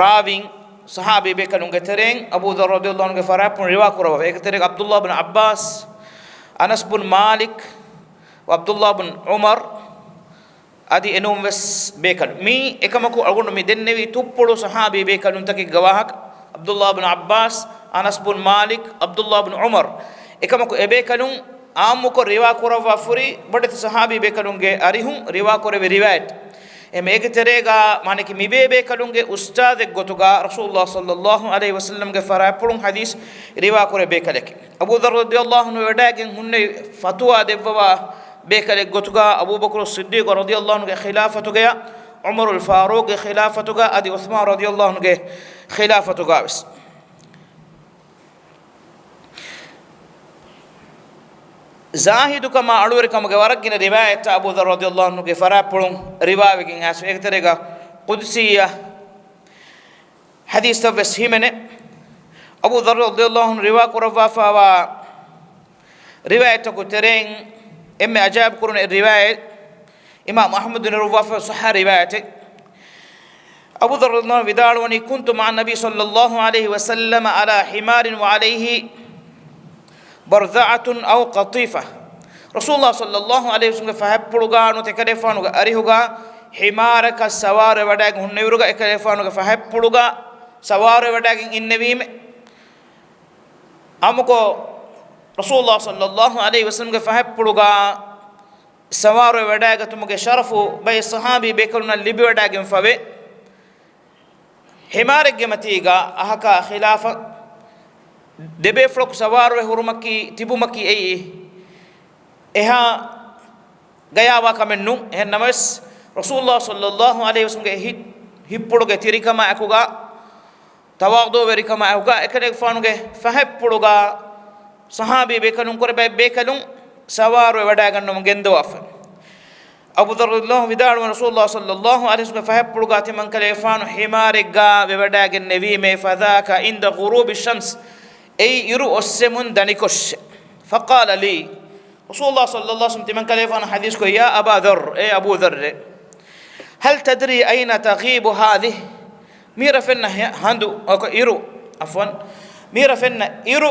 ރާވީން ޞަޙާބީ ބޭކަލުންގެ ތެރެއިން އަބޫ ޛައްރު ރަޟިޔަﷲ ޢަންހުގެ ފަރާތްޕުޅުން ރިވާކުރައްވާފަ. އޭގެ ތެރޭގަ ޢަބްދުﷲ ބިން ޢައްބާސް، އަނަސް ބިން މާލިކް، ޢަބްދުﷲ ބިން ޢުމަރު، އަދި އެނޫން ވެސް ބޭކަލުން. މީ އެކަމަކު އަޅުގަނޑު މި ދެންނެވީ ތުއްޕުޅު ޞަޙާބީ ބޭކަލުންތަކެއްގެ ވާހަކަ. ޢަބްދުﷲ ބިން ޢައްބާސް، އަނަސް ބިން މާލިކް، ޢަބްދުﷲ ބިން ޢުމަރު. އެކަމަކު އެބޭކަލުން ޢާއްމުކޮށް ރިވާ ކުރައްވާފަ ހުރި ބޮޑެތި ޞަޙާބީ ބޭކަލުންގެ އަރިހުން ރިވާ ކުރެވި ރިވާޔަތް. އެމެ އޭގެ ތެރޭގަ މާނައަކީ މިބޭ ބޭކަލުންގެ އުސްތާޛެއް ގޮތުގަ ރަސޫލުﷲ ޞައްލަﷲ ޢަލައިހި ވަސައްލަމްގެ ފަރާތްޕުޅުން ޙަދީޘް ރިވާ ކުރޭ ބޭކަލެކެވެ. އަބޫ ޛައްރު ރަޟިޔަﷲ ޢަންހު ވެވަޑައިގެން ހުންނެވި ފަތުވާ ދެއްވަވާ ބޭކަލެއް ގޮތުގަ އަބޫބަކުރު ޞިއްދީޤު ރަޟިޔަﷲ ޢަންހުގެ ޚިލާފަތުގަޔާ، ޢުމަރުލް ފާރޫޤުގެ ޚިލާފަތުގަ، އަދި ޢުޘްމާން ރަޟިޔަﷲ ޢަންހުގެ ޚިލާފަތުގަ ވެސް. ޒާހިދުކަމާ އަޅުވެރިކަމުގެ ވަރަށް ގިނަ ރިވާޔަތްތައް އަބޫ ޛައްރު ރަޟިޔަﷲ ޢަންހުގެ ފަރާތްޕުޅުން ރިވާވެގެން އައިސް. އޭގެ ތެރޭގަ ޤުދުސީ ޙަދީޘްތައް ވެސް ހިމެނޭ. އަބޫ ޛައްރު ރަޟިޔަﷲ ޢަންހު ރިވާ ކުރައްވާފައިވާ ރިވާޔަތްތަކުގެ ތެރެއިން އެންމެ އަޖާއިބު ކުރުނު އެއް ރިވާޔަތް އިމާމް އަޙްމަދު ނެރުއްވާފަ ޞައްޙަ ރިވާޔަތެއް. އަބޫ ޛައްރު ރަޟިޔަﷲ ޢަންހު ވިދާޅުވަނީ، كنت مع النبي صلى الله عليه وسلم على حمار وعليه برذعة أو قطيفة. ރަސޫލުﷲ ޞައްލަﷲ ޢަލައިހި ވަސައްލަމްގެ ފަހަތްޕުޅުގަ ނުވަތަ އެކަލޭގެފާނުގެ އަރިހުގަ ޙިމާރަކަށް ސަވާރުވެވަޑައިގެން ހުންނެވިއިރުގަ އެކަލޭގެފާނުގެ ފަހަތްޕުޅުގަ ސަވާރުވެވަޑައިގެން އިންނެވީމެ. އާއްމުކޮށް، ރަސޫލުﷲ ޞައްލަﷲ ޢަލައިހި ވަސައްލަމްގެ ފަހަތްޕުޅުގަ ސަވާރުވެވަޑައިގަތުމުގެ ޝަރަފު ބައެއް ޞަޙާބީ ބޭކަލުންނަށް ލިބިވަޑައިގެންފަވޭ. ޙިމާރެއްގެ މަތީގަ އަހަކާ ޚިލާފަށް ދެބޭފުޅަކު ސަވާރުވެ ހުރުމަކީ، ތިބުމަކީ އެއީ އެހާ ގަޔާވާ ކަމެއް ނޫން. އެހެން ނަމަވެސް، ރަސޫލުﷲ ޞައްލަﷲ ޢަލައިހި ވަސައްލަމްގެ ހި-، ހިތްޕުޅުގެ ތިރިކަމާ އެކުގަ، ތަވާޟުޢުވެރިކަމާ އެކުގަ، އެކަލޭގެފާނުގެ ފަހަތްޕުޅުގަ ޞަޙާބީ ބޭކަލުން ކުރެ ބައެއް ބޭކަލުން ސަވާރުވެވަޑައިގަންނަވަން ގެންދަވާފަ. އަބޫ ޛައްރު ރަޟިޔަﷲ ޢަންހު ވިދާޅުވަނީ، ރަސޫލުﷲ ޞައްލަﷲ ޢަލައިހި ވަސައްލަމްގެ ފަހަތްޕުޅުގަ ތިމަންކަލޭގެފާނު ޙިމާރެއްގަ ވެވަޑައިގެންނެވީމޭ، فذاك عند غروب الشمس، އެއީ އިރު އޮއްސެމުން ދަނިކޮށްށޭ. فقال لي، ރަސޫލުﷲ ޞައްލަﷲ ޢަލައިހި ވަސައްލަމް ތިމަންކަލޭގެފާނު ޙަދީޘްކޮށް، يا أبا ذر، އޭ އަބޫ ޛައްރޭ، هل تدري أين تغيب هذه؟ މި ރަށް ފެންނަ ހެ-، ހަނދު، އަކަ އިރު، ޢަފްވަން، މި ރަށް ފެންނަ އިރު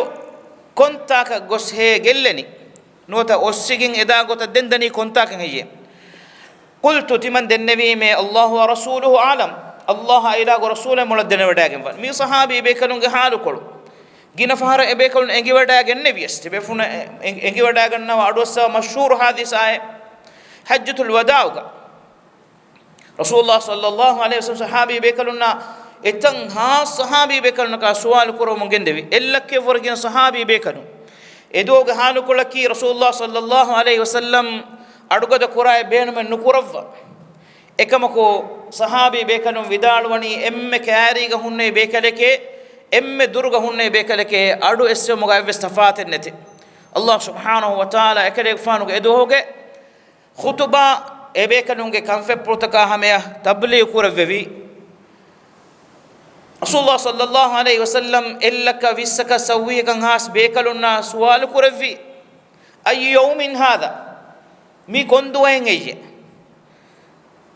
ކޮންތާކަށް ގޮސް ހޭ ގެއްލެނީ؟ ނުވަތަ އޮއްސިގެން އެދާ ގޮތަށް ދެން ދަނީ ކޮންތާކަށް ހެއްޔޭ؟ قلت، ތިމަން ދެންނެވީމޭ، الله ورسوله أعلم، ﷲ އާ އިލާހުގެ ރަސޫލޭ މޮޅަށް ދެނެވަޑައިގެންވާނެ. މީ ޞަޙާބީ ބޭކަލުންގެ ޙާލުކޮޅު. ގިނަ ފަހަރަށް އެބޭކަލުން އެނގިވަޑައިގެންނެވިޔަސް، ތިބޭފުޅުން އެ-، އެ-، އެނގިވަޑައިގަންނަވާ އަޑުއައްސަވާ މަޝްހޫރު ޙާދިސާއެއް ޙައްޖަތުލް ވަދާޢުގަ. ރަސޫލުﷲ ޞައްލަﷲ ޢަލައިހި ވަސައްލަމް ޞަޙާބީ ބޭކަލުންނާ އެތައް ހާސް ޞަޙާބީ ބޭކަލުންނަކާ ސުވާލު ކުރަމުން ގެންދެވި. އެއްލައްކައެއްވުރެ ގިނަ ޞަޙާބީ ބޭކަލުން. އެދުވަހުގެ ޙާލުކޮޅަކީ، ރަސޫލުﷲ ޞައްލަﷲ ޢަލައިހި ވަސައްލަމް އަޑުގަދަ ކުރާއެއް ބޭނުމެއް ނުކުރައްވާ. އެކަމަކު، ޞަޙާބީ ބޭކަލުން ވިދާޅުވަނީ، އެންމެ ކައިރީގަ ހުންނެވި ބޭކަލެކޭ، އެންމެ ދުރުގަ ހުންނެވި ބޭކަލެކޭ، އަޑު އެއްސެވުމުގަ އެއްވެސް ތަފާތެއް ނެތޭ. ﷲ ސުބްޙާނަހޫ ވަތަޢާލާ އެކަލޭގެފާނުގެ އެދުވަހުގެ ޚުޠުބާ އެބޭކަލުންގެ ކަންފަތްޕުޅުތަކާ ހަމަޔަށް ތަބްލީޣު ކުރެއްވެވި. ރަސޫލުﷲ ޞައްލަﷲ ޢަލައިހި ވަސައްލަމް އެއްލައްކަ ވިއްސަކަށް ސައްވީހަކަށް ހާސް ބޭކަލުންނާ ސުވާލު ކުރެއްވި، أي يوم هذا؟ މީ ކޮން ދުވަހެއް ހެއްޔޭ؟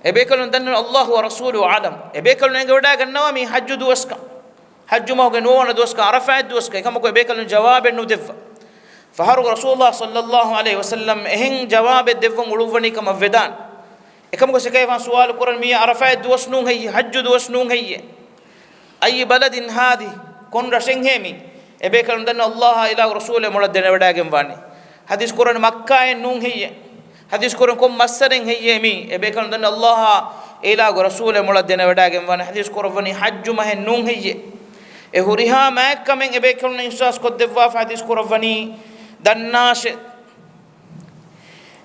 އެބޭކަލުން ދަންނަވަނީ، الله ورسوله أعلم. އެބޭކަލުން އެނގިވަޑައިގަންނަވާ މީ ޙައްޖު ދުވަސްކަން. ޙައްޖު މަހުގެ ނުވަވަނަ ދުވަސްކަން، ޢަރަފާތް ދުވަސްކަން. އެކަމަކު އެބޭކަލުން ޖަވާބެއް ނުދެއްވާ. ފަހަރުގަ ރަސޫލުﷲ ޞައްލަﷲ ޢަލައިހި ވަސައްލަމް އެހެން ޖަވާބެއް ދެއްވަން އުޅުއްވަނީ ކަމަށް ވެދާނެ. އެކަމަކު އެކަލޭގެފާނު ސުވާލު ކުރަނީ، މީ ޢަރަފާތް ދުވަސް ނޫން ހެއްޔޭ؟ ޙައްޖު ދުވަސް ނޫން ހެއްޔޭ؟ أي بلد هذه؟ ކޮން ރަށެއްހޭ މީ؟ އެބޭކަލުން ދަންނަވަނީ، ﷲ އާ އިލާހުގެ ރަސޫލޭ މޮޅަށް ދެނެވަޑައިގެންވާނީ. ޙަދީޘް ކުރަނީ މައްކާއެއް ނޫން ހެއްޔޭ؟ ޙަދީޘް ކުރަނީ ކޮން މައްސަރެއް ހެއްޔޭ މީ؟ އެބޭކަލުން ދަންނަވަނީ ﷲ އާ އެއިލާހުގެ ރަސޫލެއް މޮޅަށް ދެނެވަޑައިގެންވާނެ. ޙަދީޘް ކުރައްވަނީ ޙައްޖު މަހެއް ނޫން ހެއްޔޭ؟ އެ ހުރިހާ މާތްކަމެއް އެބޭކަލުންނަށް އިޙްސާސް ކޮށްދެއްވާފަ ޙަދީޘް ކުރައްވަނީ، ދަންނާށޭ،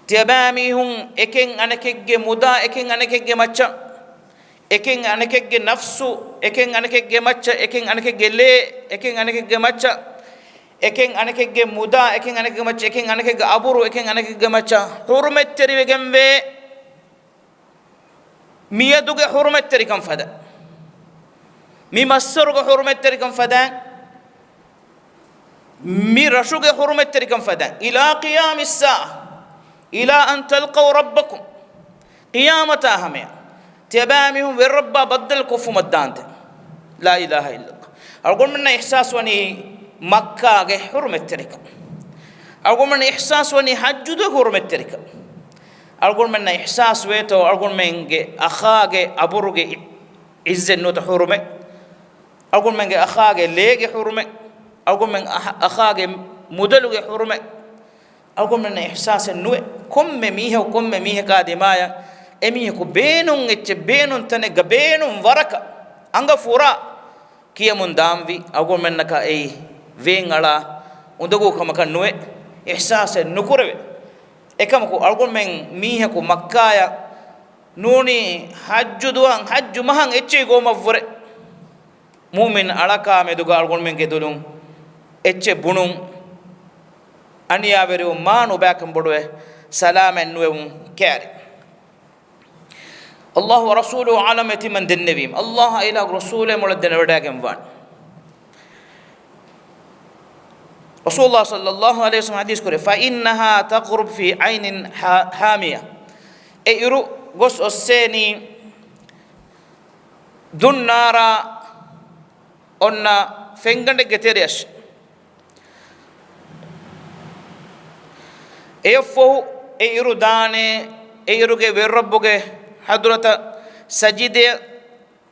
ތިޔަބައިމީހުން އެކެއް އަނެކެއްގެ މުދާ، އެކެއް އަނެކެއްގެ މައްޗަށް، އެކެއް އަނެކެއްގެ ނަފްސު، އެކެއް އަނެކެއްގެ މައްޗަށް، އެކެއް އަނެކެއްގެ ލޭ، އެކެއް އަނެކެއްގެ މައްޗަށް، އެކެއް އަނެކެއްގެ މުދާ، އެކެއް އަނެކެއްގެ މައްޗަށް، އެކެއް އަނެކެއްގެ އަބުރު، އެކެއް އަނެކެއްގެ މައްޗަށް ޙުރުމަތްތެރިވެގެންވޭ. މިއަދުގެ ޙުރުމަތްތެރިކަން ފަދަ، މި މައްސަރުގެ ޙުރުމަތްތެރިކަން ފަދައިން، މި ރަށުގެ ޙުރުމަތްތެރިކަން ފަދައިން، إلى قيام الساعة، إلى أن تلقوا ربكم، ޤިޔާމަތާ ހަމަޔަށް ތިޔަބައިމީހުން ވެރިރައްބާ ބައްދަލުކޮށްފުމަށްދާންދެން. ލާ އިލާހަ އިއްލަﷲ. އަޅުގަނޑުމެންނަށް އިޙްސާސްވަނީ މައްކާގެ ޙުރުމަތްތެރިކަން. އަޅުގަނޑުމެންނަށް އިޙްސާސްވަނީ ޙައްޖު ދުވަހު ޙުރުމަތްތެރިކަން. އަޅުގަނޑުމެންނަށް އިޙްސާސްވޭތޯ އަޅުގަނޑުމެންގެ އަޚާގެ އަބުރުގެ އިއްޒަތް ނުވަތަ ޙުރުމަތް، އަޅުގަނޑުމެންގެ އަޚާގެ ލޭގެ ޙުރުމަތް، އަޅުގަނޑުމެން އަޚާގެ މުދަލުގެ ޙުރުމަތް، އަޅުގަނޑުމެންނަށް އިޙްސާސެއް ނުވޭ. ކޮންމެ މީހަކު ކޮންމެ މީހަކާ ދިމާޔަށް އެމީހަކު ބޭނުން އެއްޗެއް، ބޭނުން ތަނެއްގަ، ބޭނުން ވަރަކަށް އަނގަ ފުރާ ކިޔަމުން ދާންވީ. އަޅުގަނޑުމެންނަކަށް އެއީ ވޭން އަޅާ އުނދަގޫ ކަމަކަށް ނުވޭ. އިޙްސާސެއް ނުކުރެވޭ. އެކަމަކު އަޅުގަނޑުމެން މީހަކު މައްކާޔަށް ނޫނީ ޙައްޖު ދުވަހަށް ޙައްޖު މަހަށް އެއްޗެހި ގޮވުމަށްވުރެ މުއުމިން އަޅަކާ މެދުގަ އަޅުގަނޑުމެންގެ ދުލުން އެއްޗެއް ބުނުން، އަނިޔާވެރިވުން، މާ ނުބައިކަން ބޮޑުވެ، ސަލާމަތް ނުވެވުން ކައިރި. الله ورسوله أعلم، ތިމަން ދެންނެވީމަ، ﷲ އާ އެއިލާހުގެ ރަސޫލެއް މޮޅަށް ދެނެވަޑައިގެންވާނެ. ރަސޫލުﷲ ޞައްލަﷲ ޢަލައިހި ވަސައްލަމަ ޙަދީޘް ކުރޭ، فإنها تغرب في عين حا-، حامية. އެ އިރު ގޮސް އޮއްސޭނީ ދުން ނާރާ އޮންނަ ފެންގަނޑެއްގެ ތެރެއަށް. އެއަށްފަހު އެ އިރު ދާނެ، އެ އިރުގެ ވެރިރައްބުގެ ޙަޟްރަތަށް ސަޖިދަޔަށް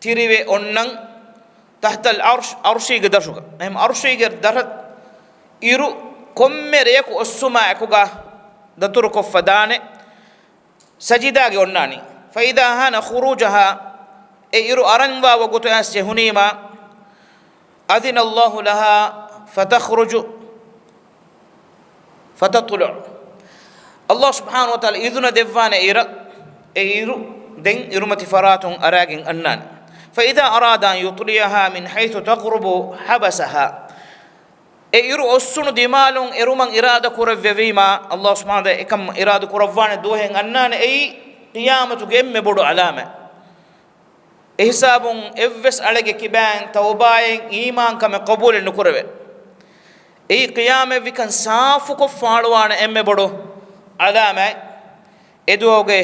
ތިރިވެ އޮންނަން، تحت العرش، ޢަރުޝީގެ ދަށުގަ. އެހެން ޢަރުޝީގެ ދަށަށް އިރު ކޮންމެ ރެޔަކު އޮއްސުމާ އެކުގަ ދަތުރުކޮށްފަ ދާނެ. ސަޖިދާގެ އޮންނާނީ. فإذا حان خروجها، އެ އިރު އަރަންވާ ވަގުތު އައިސް ޖެހުނީމާ، أذن الله لها فتخرج فتطلع. ﷲ ސުބްޙާނަހޫ ވަތަޢާލާ އިޛުނަ ދެއްވާނެ އިރަށް، އެ އިރު ދެން އިރުމަތި ފަރާތުން އަރާގެން އަންނާނެ. فإذا أراد أن يطلعها من حيث تغرب حبسها. އެ އިރު އޮއްސުނު ދިމާލުން އެރުމަށް އިރާދަ ކުރެއްވެވީމާ، ﷲ ސުބްޙާނަހޫ ވަތަޢާލާ އެކަން އިރާދަ ކުރައްވާނެ ދުވަހެއް އަންނާނެ. އެއީ ޤިޔާމަތުގެ އެންމެ ބޮޑު ޢަލާމަތް. އެހިސާބުން އެއްވެސް އަޅެއްގެ ކިބައިން ތައުބާއެއް އީމާންކަމެއް ޤަބޫލެއް ނުކުރެވޭ. އެއީ ޤިޔާމަތްވިކަން ސާފުކޮށް ފާޅުވާނެ އެންމެ ބޮޑު ޢަލާމަތް. އެދުވަހުގެ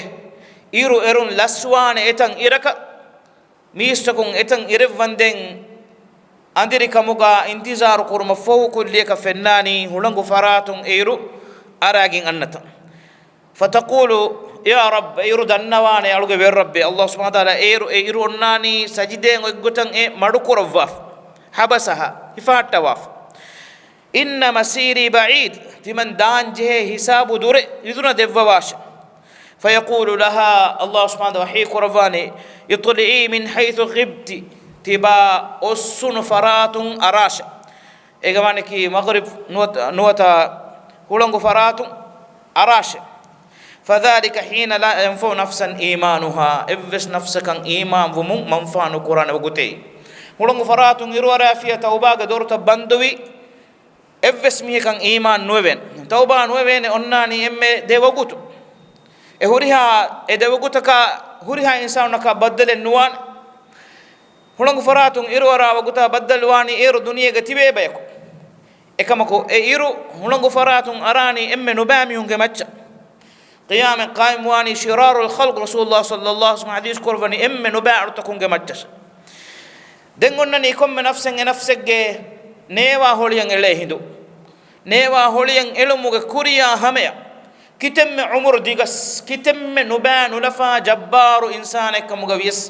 އިރު އެރުން ލަސްވާނެ އެތަން އިރަކަށް، މީސްތަކުން އެތަން އިރެއްވަންދެން އަނދިރިކަމުގަ އިންތިޒާރު ކުރުމަށްފަހު ކުއްލިއަކަށް ފެންނާނީ ހުޅަނގު ފަރާތުން އެ އިރު އަރާގެން އަންނަތަން. فتقول يا رب، އެ އިރު ދަންނަވާނެ އަޅުގެ ވެރިރައްބޭ، ﷲ ސުބްޙާނަހޫ ވަތަޢާލާ އޭރު އެ އިރު އޮންނާނީ ސަޖިދައިން އޮތްގޮތަށް އެ މަޑުކުރައްވާފަ، حبسها، ހިފަހައްޓަވާފަ. إن مسيري بعيد، ތިމަން ދާންޖެހޭ ހިސާބު ދުރޭ، އިޒުނަ ދެއްވަވާށޭ. فيقول لها، ﷲ ސުބްޙާނަހޫ ވަތަޢާލާ ވަޙީ ކުރައްވާނެ، اطلعي من حيث غبت، ތިބާ އޮއްސުނު ފަރާތުން އަރާށޭ. އޭގެ މާނައަކީ މަޣްރިބް ނުވަތަ، ނުވަތަ ހުޅަނގު ފަރާތުން އަރާށޭ. فذلك حين لا ينفع نفسا إيمانها، އެއްވެސް ނަފްސަކަށް އީމާން ވުމުން މަންފާ ނުކުރާނެ ވަގުތެއް. ހުޅަނގު ފަރާތުން އިރުއަރާފިޔަ ތައުބާގެ ދޮރުތައް ބަންދުވި، އެއްވެސް މީހަކަށް އީމާން ނުވެވޭނެ. ތައުބާ ނުވެވޭނެ އޮންނާނީ އެންމެ ދެ ވަގުތު. އެ ހުރިހާ އެ ދެ ވަގުތަކާ ހުރިހާ އިންސާނަކާ ބައްދަލެއް ނުވާނެ. ހުޅަނގު ފަރާތުން އިރުއަރާ ވަގުތާ ބައްދަލުވާނީ އޭރު ދުނިޔޭގަ ތިބޭ ބަޔަކު. އެކަމަކު އެ އިރު ހުޅަނގު ފަރާތުން އަރާނީ އެންމެ ނުބައި މީހުންގެ މައްޗަށް. ޤިޔާމަތް ޤާއިމްވާނީ شرار الخلق، ރަސޫލުﷲ ޞައްލަﷲ ޢަލައިހި ވަސައްލަމަ ޙަދީޘް ކުރައްވަނީ އެންމެ ނުބައި އަޅުތަކުންގެ މައްޗަށް. ދެން އޮންނަނީ ކޮންމެ ނަފްސެއް އެ ނަފްސެއްގެ ނޭވާ ހޮޅިއަށް އެޅޭ ހިނދު. ނޭވާ ހޮޅިއަށް އެޅުމުގެ ކުރިޔާ ހަމަޔަށް ކިތަންމެ ޢުމުރު ދިގަސް، ކިތަންމެ ނުބައި ނުލަފާ ޖައްބާރު އިންސާނެއްކަމުގަ ވިޔަސް،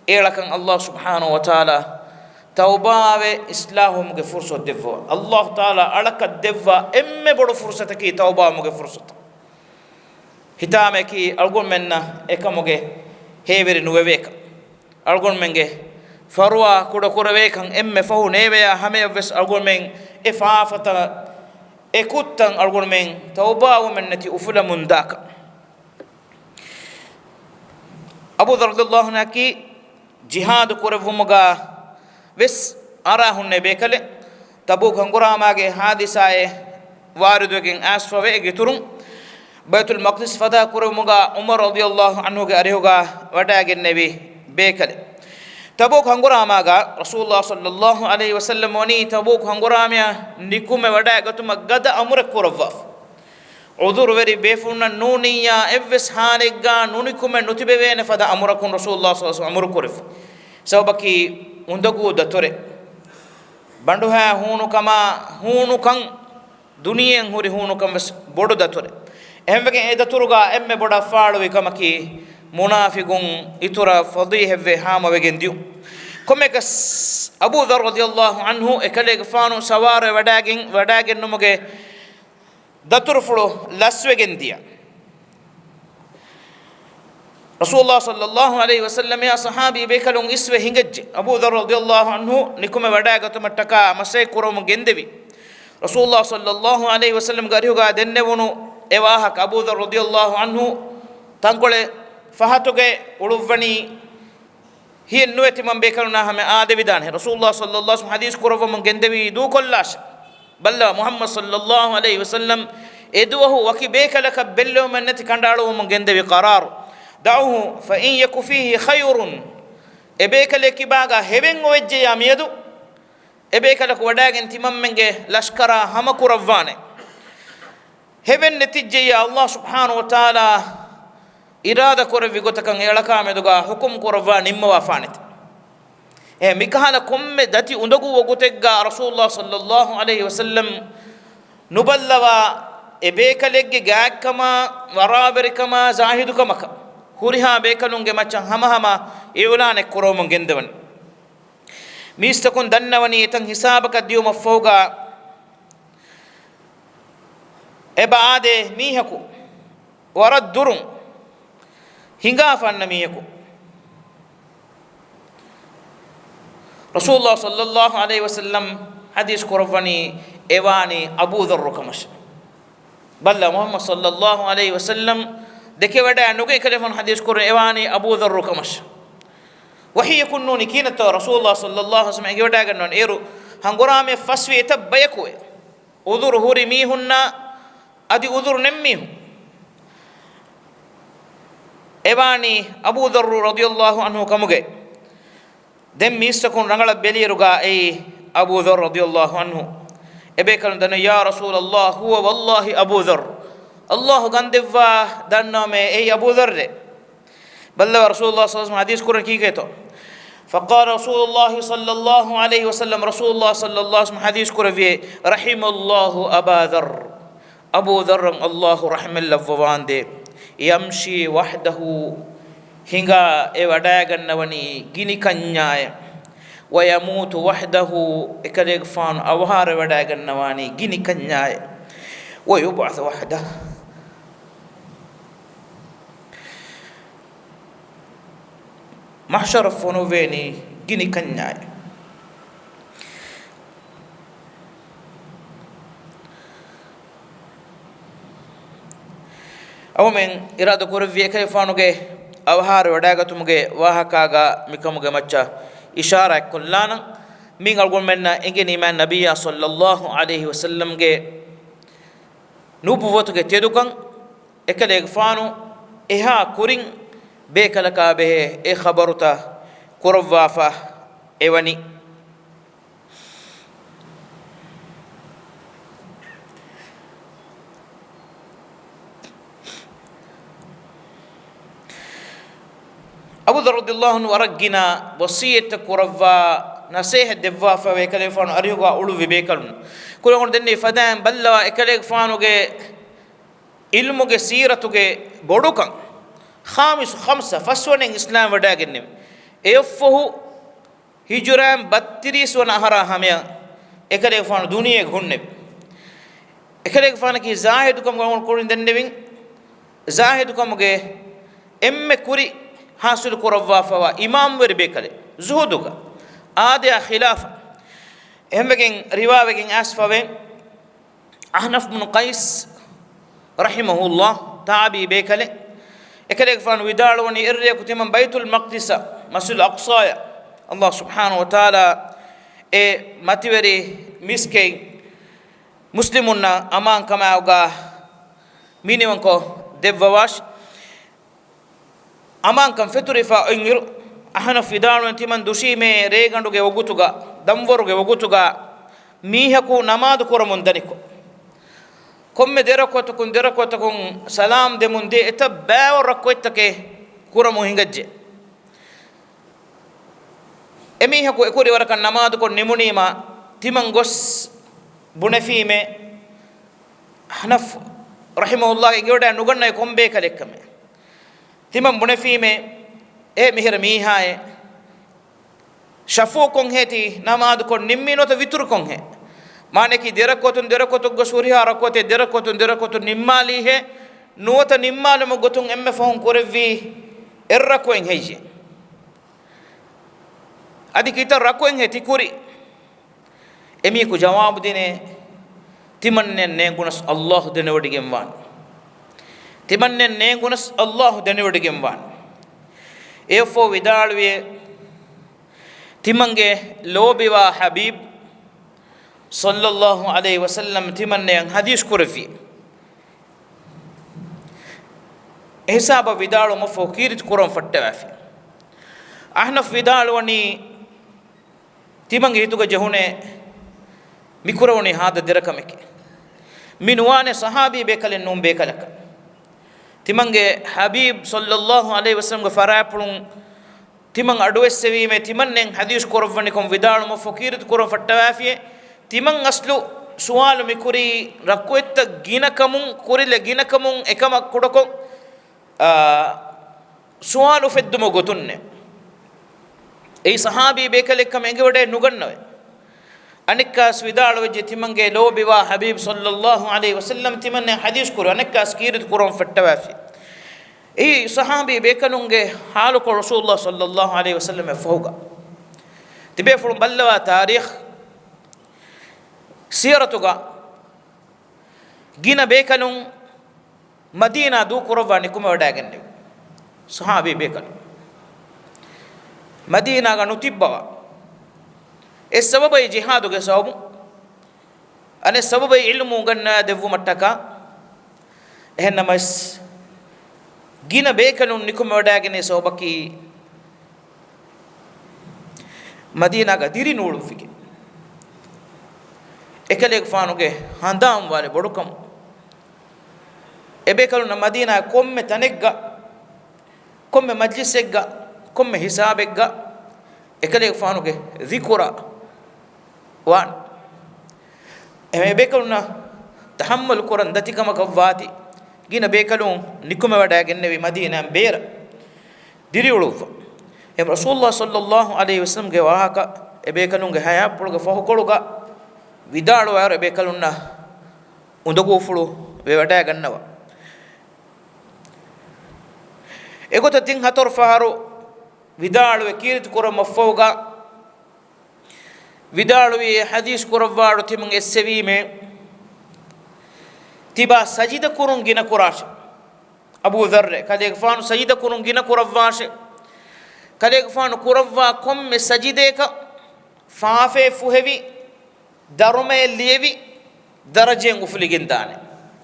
އެ އަޅަކަށް ﷲ ސުބްޙާނަހޫ ވަތަޢާލާ ތައުބާވެ އިސްލާހުވުމުގެ ފުރުސަތު ދެއްވަވާ. ﷲ ތަޢާލާ އަޅަކަށް ދެއްވާ އެންމެ ބޮޑު ފުރުސަތަކީ ތައުބާވުމުގެ ފުރުސަތު. ހިތާމައަކީ އަޅުގަނޑުމެންނަށް އެކަމުގެ ހޭވެރި ނުވެވޭކަން. އަޅުގަނޑުމެންގެ ފަރުވާ ކުޑަކުރެވޭކަން އެންމެ ފަހު ނޭވެޔާ ހަމަޔަށްވެސް އަޅުގަނޑުމެން އެ ފާފަތައް، އެ ކުށްތައް އަޅުގަނޑުމެން ތައުބާވުމެއްނެތި އުފުލަމުން ދާކަށް. އަބޫ ޛައްރު ރަޟިޔަﷲ ޢަންހުއަކީ ޖިހާދު ކުރެއްވުމުގަ ވެސް އަރާ ހުންނެވި ބޭކަލެއް. ތަބޫކް ހަނގުރާމާގެ ޙާދިސާއެއް ވާރިދުވެގެން އައިސްފަވޭ އޭގެ އިތުރުން ބައިތުލް މަޤްދިސް ފަތާ ކުރެއްވުމުގަ ޢުމަރު ރަޟިޔަﷲ ޢަންހުގެ އަރިހުގަ ވަޑައިގެންނެވި ބޭކަލެއް. ތަބޫކް ހަނގުރާމާގަ ރަސޫލުﷲ ޞައްލަﷲ ޢަލައިހި ވަސައްލަމް ވަނީ ތަބޫކް ހަނގުރާމަޔަށް ނިކުމެ ވަޑައިގަތުމަށް ގަދަ އަމުރެއް ކުރައްވާފަ. ޢުޛުރުވެރި ބޭފުޅުންނަށް ނޫނިއްޔާ އެއްވެސް ޙާލެއްގަ ނުނިކުމެ ނުތިބެވޭނެ ފަދަ އަމުރަކުން ރަސޫލުﷲ ޞައްލަﷲ ޢަލައިހި ވަސައްލަމް އަމުރު ކުރެއްވި. ސަބަބަކީ އުނދަގޫ ދަތުރެއް. ބަނޑުހައި ހޫނުކަމާ، ހޫނުކަން، ދުނިޔެއިން ހުރި ހޫނުކަން ވެސް ބޮޑު ދަތުރެއް. އެހެންވެގެން އެ ދަތުރުގަ އެންމެ ބޮޑަށް ފާޅުވި ކަމަކީ މުނާފިޤުން އިތުރަށް ފަޟީޙަތްވެ ހާމަވެގެން ދިޔުން. ކޮންމެއަކަސް އަބޫ ޛައްރު ރަޟިޔަﷲ ޢަންހު އެކަލޭގެފާނު ސަވާރުވެ ވަޑައިގެން، ވަޑައިގެންނުމުގެ ދަތުރުފުޅު ލަސްވެގެން ދިޔަ. ރަސޫލުﷲ ޞައްލަﷲ ޢަލައިހި ވަސައްލަމައާ ޞަޙާބީ ބޭކަލުން އިސްވެ ހިނގައްޖެ. އަބޫ ޛައްރު ރަޟިޔަﷲ ޢަންހު ނިކުމެ ވަޑައިގަތުމަށްޓަކާ މަސައްކަތް ކުރަމުން ގެންދެވި. ރަސޫލުﷲ ޞައްލަﷲ ޢަލައިހި ވަސައްލަމްގެ އަރިހުގަ ދެންނެވުނު އެ ވާހަކަ އަބޫ ޛައްރު ރަޟިޔަﷲ ޢަންހު ތަންކޮޅެއް ފަހަތުގައި އުޅުއްވަނީ ހިޔެއް ނުވެ ތިމަން ބޭކަލުންނާ ހަމަ އާދެވިދާނެ. ރަސޫލުﷲ ޞައްލަﷲ ޙަދީޘް ކުރައްވަމުން ގެންދެވީ ދޫކޮށްލާށޭ. ބައްލަވާ މުޙައްމަދު ޞައްލަﷲ ޢަލައިހި ވަސައްލަމް އެދުވަހު ވަކި ބޭކަލަކަށް ބެއްލެވުމެއްނެތި ކަނޑައަޅުވަމުން ގެންދެވި ޤަރާރު. دعوه فإن يك فيه خير. އެ ބޭކަލެއް ކިބާގަ ހެވެއް އޮވެއްޖެޔާ މިއަދު އެ ބޭކަލަކު ވަޑައިގެން ތިމަންމެންގެ ލަޝްކަރާ ހަމަކުރައްވާނެ. ހެވެއް ނެތިއްޖެއްޔާ ﷲ ސުބްޙާނަހޫ ވަތަޢާލާ އިރާދަ ކުރެއްވި ގޮތަކަށް އެއަޅަކާ މެދުގަ ޙުކުމް ކުރައްވާ ނިންމަވާފާނެތެ. އެ މިކަހަލަ ކޮންމެ ދަތި އުނދަގޫ ވަގުތެއްގަ ރަސޫލުﷲ ޞައްލަﷲ ޢަލައިހި ވަސައްލަމް ނުބައްލަވާ އެ ބޭކަލެއްގެ ގާތްކަމާ، ވަރާވެރިކަމާ، ޒާހިދުކަމަކަށް ހުރިހާ ބޭކަލުންގެ މައްޗަށް ހަމަހަމަ އިޢުލާނެއް ކުރައްވަމުން ގެންދަވަން. މީސްތަކުން ދަންނަވަނީ އެތަން ހިސާބަކަށް ދިޔުމަށްފަހުގަ އެބަ އާދޭ މީހަކު ވަރަށް ދުރުން ހިނގާފަ އަންނަ މީހަކު. ރަސޫލުﷲ ޞައްލަﷲ ޢަލައިހި ވަސައްލަމް ޙަދީޘް ކުރައްވަނީ އެވާނީ އަބޫ ޛައްރު ކަމަށް. ބައްލަ މުޙައްމަދު ޞައްލަﷲ ޢަލައިހި ވަސައްލަމް ދެކެވަޑައި ނުގެ ކަލޭފާނު ޙަދީޘް ކުރަން އެވާނީ އަބޫ ޛައްރު ކަމަށް. ވަޙީއަކުން ނޫނީ ކިހިނެއްތޯ ރަސޫލުﷲ ޞައްލަﷲ ޢަލައިހި ވަސައްލަމް އެނގިވަޑައިގަންނަވަން. އޭރު ހަނގުރާމަޔަށް ފަސްވި އެތައް ބަޔަކު އެ ޢުޛުރު ހުރި މީހުންނާ އަދި ޢުޛުރު ނެތް މީހުން. އެވާނީ އަބޫ ޛައްރު ރަޟިޔަﷲ ޢަންހު ކަމުގައި. ދެން މީސްތަކުން ރަނގަޅަށް ބެލިއިރުގަ އެއީ އަބޫ ޛައްރު ރަޟިޔަﷲ ޢަންހު. އެބޭކަލުން ދަންނަވަނީ، يا رسول الله، هو والله أبو ذر. ﷲ ގަންދެއްވާ ދަންނަވަމޭ އެއީ އަބޫ ޛައްރޭ. ބައްލަވާ ރަސޫލުﷲ ޞައްލަﷲ ޢަލައިހި ވަސައްލަމް ޙަދީޘް ކުރަނީ ކީކޭތޯ؟ فقال رسول الله صلى الله عليه وسلم، ރަސޫލުﷲ ޞައްލަﷲ ޢަލައިހި ވަސައްލަމް ޙަދީޘް ކުރެއްވި، رحم الله أبا ذر. އަބޫ ޛައްރަށް ﷲ ރަޙްމަތް ލައްވަވާނދޭ. يمشي وحده، ހިނގާ އެ ވަޑައިގަންނަވަނީ ގިނި ކަންޏާއެއް. ويموت وحده، އެކަލޭގެފާނު އަވަހާރަވެވަޑައިގަންނަވާނީ ގިނި ކަންޏާއެއް. ويبعث وحده، މަޙްޝަރަށް ފޮނުއްވޭނީ ގިނި ކަންޏާއެއް. އަވަމެން އިރާދަ ކުރެއްވި އެކަލޭފާނުގެ އަވަހާރަވެވަޑައިގަތުމުގެ ވާހަކާގަ މިކަމުގެ މައްޗަށް އިޝާރާތްކޮށްލާނަން. މިއިން އަޅުގަނޑުމެންނަށް އެނގެނީމާ ނަބިއްޔާ ޞައްލަﷲ ޢަލައިހި ވަސައްލަމްގެ ނުބުއްވަތުގެ ތެދުކަން، އެކަލޭގެފާނު އެހާ ކުރިން ބޭކަލަކާ ބެހޭ އެ ޚަބަރުތައް ކުރައްވާފަ އެވަނީ. އަބޫ ޛައްރު ރަޟިޔަﷲ ޢަންހު ވަރަށް ގިނަ ވަޞިއްޔަތެއް ކުރައްވާ، ނަޞޭޙަތް ދެއްވާފަ އެކަލޭގެފާނު އަރިހުގަ އުޅުއްވި ބޭކަލުން. ކުރިއަށް ދެންނެވި ފަދައިން ބައްލަވާ އެކަލޭގެފާނުގެ ޢިލްމުގެ ސީރަތުގެ ބޮޑުކަން. ޚާމިސު ޚަމްސަ، ފަސްވަނައިން އިސްލާމް ވަޑައިގެންނެވި. އެއަށްފަހު ހިޖުރައިން ބައްތިރީސް ވަނަ އަހަރާ ހަމަޔަށް އެކަލޭގެފާނު ދުނިޔޭގަ ހުންނެވި. އެކަލޭގެފާނަކީ ޒާހިދުކަމުގެ އަޅުގަނޑު ކުރިން ދެންނެވިން. ޒާހިދުކަމުގެ އެންމެ ކުރި ހާސިލު ކުރައްވާފަވާ އިމާމްވެރި ބޭކަލެއް. ޒުހުދުގަ އާދަޔާ ޚިލާފަށް. އެހެންވެގެން ރިވާވެގެން އައިސްފަވޭ، އަހްނަފް ބުނު ޤައިސް ރަޙިމަހުﷲ، ތާބިޢީ ބޭކަލެއް. އެކަލޭގެފާނު ވިދާޅުވަނީ، އެއްރެއަކު ތިމަން ބައިތުލް މަޤްދިސަށް، މަސްޖިދުލް އަޤްޞާޔަށް ﷲ ސުބްޙާނަހޫ ވަތަޢާލާ އެ މަތިވެރި މިސްކިތް މުސްލިމުންނަށް އަމާންކަމާއެކުގަ މިނިވަންކޮށް ދެއްވަވާށި. އަމާންކަން ފެތުރިފަ އޮތްއިރު، އަހްނަފް ވިދާޅުވަނީ، ތިމަން ދުށީމޭ ރޭގަނޑުގެ ވަގުތުގަ، ދަންވަރުގެ ވަގުތުގަ މީހަކު ނަމާދު ކުރަމުން ދަނިކޮށް، ކޮންމެ ދެރަކުޢަތަކުން ދެރަކުޢަތަކުން ސަލާމް ދެމުން ދޭ އެތައް ބައިވަރު ރަކުޢަތްތަކެއް ކުރަމުން ހިނގައްޖެ. އެމީހަކު އެކުރި ވަރަކަށް ނަމާދުކޮށް ނިމުނީމާ، ތިމަން ގޮސް ބުނެފީމޭ، އަހްނަފް ރަޙިމަހުﷲ އެނގިވަޑައި ނުގަންނަވޭ ކޮން ބޭކަލެއްކަމެއް. ތިމަން ބުނެފީމޭ، އޭ މިހިރަ މީހާއޭ، ޝަފުޢުކޮށްހޭ ތި ނަމާދުކޮށް ނިންމީ ނުވަތަ ވިތުރުކޮށްހޭ؟ މާނައަކީ ދެރަކުޢަތުން ދެރަކުޢަތަކު ގޮސް ހުރިހާ ރަކުޢަތެއް ދެރަކުޢަތުން ދެރަކުޢަތުން ނިންމާލީހޭ؟ ނުވަތަ ނިންމާލުމުގެ ގޮތުން އެންމެ ފަހުން ކުރެއްވީ އެއްރަކުޢަތް ހެއްޔޭ؟ އަދި ކިތައް ރަކުޢަތްހޭ ތި ކުރީ؟ އެމީހަކު ޖަވާބު ދިނޭ، ތިމަންނެއަށް ނޭނގުނަސް ﷲ ދެނެވޮޑިގެންވާނެ. ތިމަންނެއަށް ނޭނގުނަސް ﷲ ދެނެވޮޑިގެންވާނެ. އެއަށްފަހު ވިދާޅުވިއޭ، ތިމަންގެ ލޯބިވާ ޙަބީބް ޞައްލައްލާހު ޢަލައިހި ވަސައްލަމް ތިމަންނެއަށް ޙަދީޘް ކުރެއްވި. އެހިސާބަށް ވިދާޅުވުމަށްފަހު ކީރިތި ކުރަން ފައްޓަވާފި. އަޙްނަފް ވިދާޅުވަނީ، ތިމަންގެ ހިތުގަ ޖެހުނޭ މިކުރެވުނީ ހާދަ ދެރަކަމެކޭ. މި ނުވާނެ ޞަޙާބީ ބޭކަލެއް ނޫން ބޭކަލަކަށް. ތިމަންގެ ޙަބީބް ޞައްލައްލާހު ޢަލައިހި ވަސައްލަމްގެ ފަރާތްޕުޅުން ތިމަން އަޑުއެއްސެވީމޭ، ތިމަންނެން ޙަދީޘް ކުރައްވަނިކޮށް ވިދާޅުމަށްފަހު ކީރިތި ކުރަން ފައްޓަވާފިއޭ. ތިމަން އަސްލު ސުވާލު މިކުރީ ރަކުޢަތްތައް ގިނަކަމުން، ކުރިލެއް ގިނަކަމުން އެކަމަށް ކުޑަކޮށް، އާ، ސުވާލު އުފެއްދުމުގެ ގޮތުންނޭ. އެއީ ޞަޙާބީ ބޭކަލެއްކަމަށް އެނގިވަޑައެއް ނުގަންނަވައި. އަނެއްކާސް ވިދާޅުވެއްޖެ، ތިމަންގެ ލޯބިވާ ޙަބީބް ޞައްލައްލާހު ޢަލައިހި ވަސައްލަމް ތިމަންނެ ޙަދީޘް ކުރި، އަނެއްކާސް ކީރިތި ކުރަން ފައްޓަވާފި. އެއީ ޞަޙާބީ ބޭކަލުންގެ ޙާލުކޮޅު ރަސޫލުﷲ ޞައްލައްލާހު ޢަލައިހި ވަސައްލަމަށް ފަހުގަ. ތިބޭފުޅުން ބައްލަވާ ތާރީޚް، ސީރަތުގަ ގިނަ ބޭކަލުން މަދީނާ ދޫކުރައްވާ ނިކުމެވަޑައިގެންނެވި ޞަޙާބީ ބޭކަލުން. މަދީނާގަ ނުތިއްބަވާ. އެއް ސަބަބައީ ޖިހާދުގެ ސަބަބުން، އަނެއް ސަބަބައީ ޢިލްމު އުނގަންނަވާ ދެއްވުމަށްޓަކާ. އެހެންނަމަވެސް، ގިނަ ބޭކަލުން ނިކުމެވަޑައިގެންނެވި ސަބަބަކީ، މަދީނާގަ ދިރި ނޫޅުއްވިގެން އެކަލޭގެފާނުގެ ހަނދާން ވާލެ ބޮޑުކަމުން، އެބޭކަލުންނަށް މަދީނާ ކޮންމެ ތަނެއްގަ، ކޮންމެ މަޖްލިސެއްގަ، ކޮންމެ ހިސާބެއްގަ އެކަލޭގެފާނުގެ ޛިކުރާ ވާން. އެ ބޭކަލުންނަށް ތަޙައްމަލު ކުރަން ދަތިކަމަކަށް ވާތީ، ގިނަ ބޭކަލުން ނިކުމެވަޑައިގެންނެވި މަދީނާއިން ބޭރަށް ދިރިއުޅުއްވަ. އެހެން ރަސޫލުﷲ ޞައްލައްލާހު ޢަލައިހި ވަސައްލަމްގެ ވާހަކަ އެބޭކަލުންގެ ޙަޔާތްޕުޅުގެ ފަހުކޮޅުގަ ވިދާޅުވާއިރު އެބޭކަލުންނަށް އުނދަގޫފުޅު ވެވަޑައިގަންނަވާ. އެގޮތަށް ތިން ހަތަރު ފަހަރު ވިދާޅުވެ ކީރިތި ކުރުމަށްފަހުގަ، ވިދާޅުވި ޙަދީޘް ކުރައްވާއިރު ތިމަން އެއްސެވީމޭ، ތިބާ ސަޖިދަ ކުރުން ގިނަ ކުރާށޭ. އަބޫ ޛައްރެ، ކަލޭގެފާނު ސަޖިދަ ކުރުން ގިނަ ކުރައްވާށޭ. ކަލޭގެފާނު ކުރައްވާ ކޮންމެ ސަޖިދައަކަށް ފާފައެއް ފުހެވި، ދަރުމައެއް ލިޔެވި، ދަރަޖައެއް އުފުލިގެންދާނެ.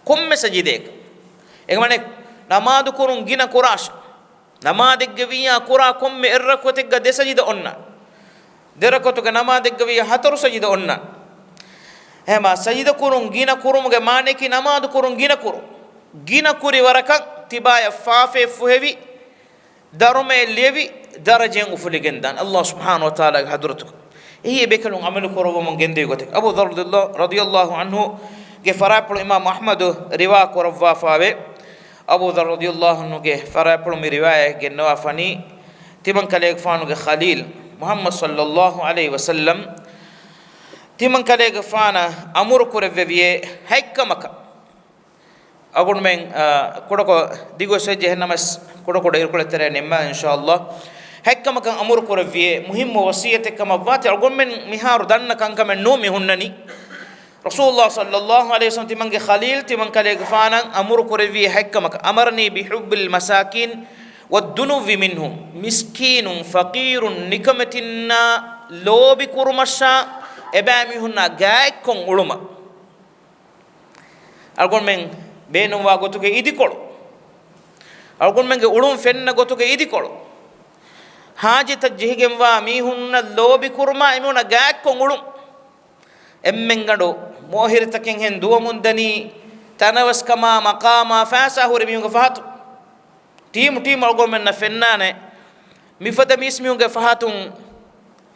ކޮންމެ ސަޖިދައަކަށް. އެގަމަނެ، ނަމާދު ކުރުން ގިނަ ކުރާށޭ. ނަމާދެއްގަ ވިއްޔާ ކުރާ ކޮންމެ އެއްރަކުޢަތެއްގަ ދެ ސަޖިދަ އޮންނާނެ. ދެ ރަކުޢަތުގެ ނަމާދެއްގަ ވިއްޔާ ހަތަރު ސަޖިދަ އޮންނާނެ. އެހެންމާ ސަޖިދަ ކުރުން ގިނަ ކުރުމުގެ މާނައަކީ ނަމާދު ކުރުން ގިނަ ކުރުން. ގިނަ ކުރި ވަރަކަށް ތިބާޔަށް ފާފައެއް ފުހެވި، ދަރުމައެއް ލިޔެވި، ދަރަޖައެއް އުފުލިގެންދާނެ ﷲ ސުބްޙާނަހޫ ވަތަޢާލާގެ ޙަޟްރަތުގަ. އެއީ އެބޭކަލުން ޢަމަލު ކުރައްވަމުން ގެންދެވި ގޮތެއް. އަބޫ ޛައްރު ރަޟިޔަﷲ ޢަންހު ގެ ފަރާތްޕުޅު އިމާމު އަޙްމަދު ރިވާ ކުރައްވާފައިވޭ. އަބޫ ޛައްރު ރަޟިޔަﷲ ޢަންހުގެ ފަރާތްޕުޅު މި ރިވާޔަތް ގެންނަވާފަނީ، ތިމަން ކަލޭގެފާނުގެ ޚަލީލް، މުޙައްމަދު ޞައްލައްލާހު ޢަލައިހި ވަސައްލަމް ތިމަން ކަލޭގެފާނަށް އަމުރު ކުރެއްވެވިޔޭ ހަތްކަމަކަށް. އަޅުގަނޑުމެން، އާ، ކުޑަކޮށް ދިގުވެސް ވެއްޖެ، އެހެންނަމަވެސް ކުޑަކުޑަ އިރުކޮޅެއް ތެރޭ ނިންމާ އިންޝާﷲ. ހަތްކަމަކަށް އަމުރު ކުރެއްވިޔޭ މުހިއްމު ވަޞިއްޔަތެއް ކަމަށްވާތީ، އަޅުގަނޑުމެން މިހާރު ދަންނަ ކަންކަމެއް ނޫން މި ހުންނަނީ. ރަސޫލުﷲ ޞައްލައްލާހު ޢަލައިހި ވަސައްލަމް ތިމަންގެ ޚަލީލް ތިމަން ކަލޭގެފާނަށް އަމުރު ކުރެއްވި ހަތްކަމަކަށް، أمرني بحب المساكين والدنو منهم، މިސްކީނުން، ފަޤީރުން، ނިކަމެތިންނާ ލޯބި ކުރުމަށާ، އެބައިމީހުންނާ ގާތްކޮށް އުޅުމަށް. އަޅުގަނޑުމެން ބޭނުންވާ ގޮތުގެ އިދިކޮޅު، އަޅުގަނޑުމެންގެ އުޅުން ފެންނަ ގޮތުގެ އިދިކޮޅު، ހާޖަތަށް ޖެހިގެންވާ މީހުންނަށް ލޯބި ކުރުމާ އެމީހުންނަށް ގާތްކޮށް އުޅުން. އެންމެންގަނޑު މޯހިރަތަކެއްހެން ދުވަމުންދަނީ، ތަނަވަސްކަމާ، މަޤާމާ، ފައިސާ ހުރި މީހުންގެ ފަހަތުން. ޓީމު ޓީމު އަޅުގަނޑުމެންނަށް ފެންނާނެ، މިފަދަ މީސްމީހުންގެ ފަހަތުން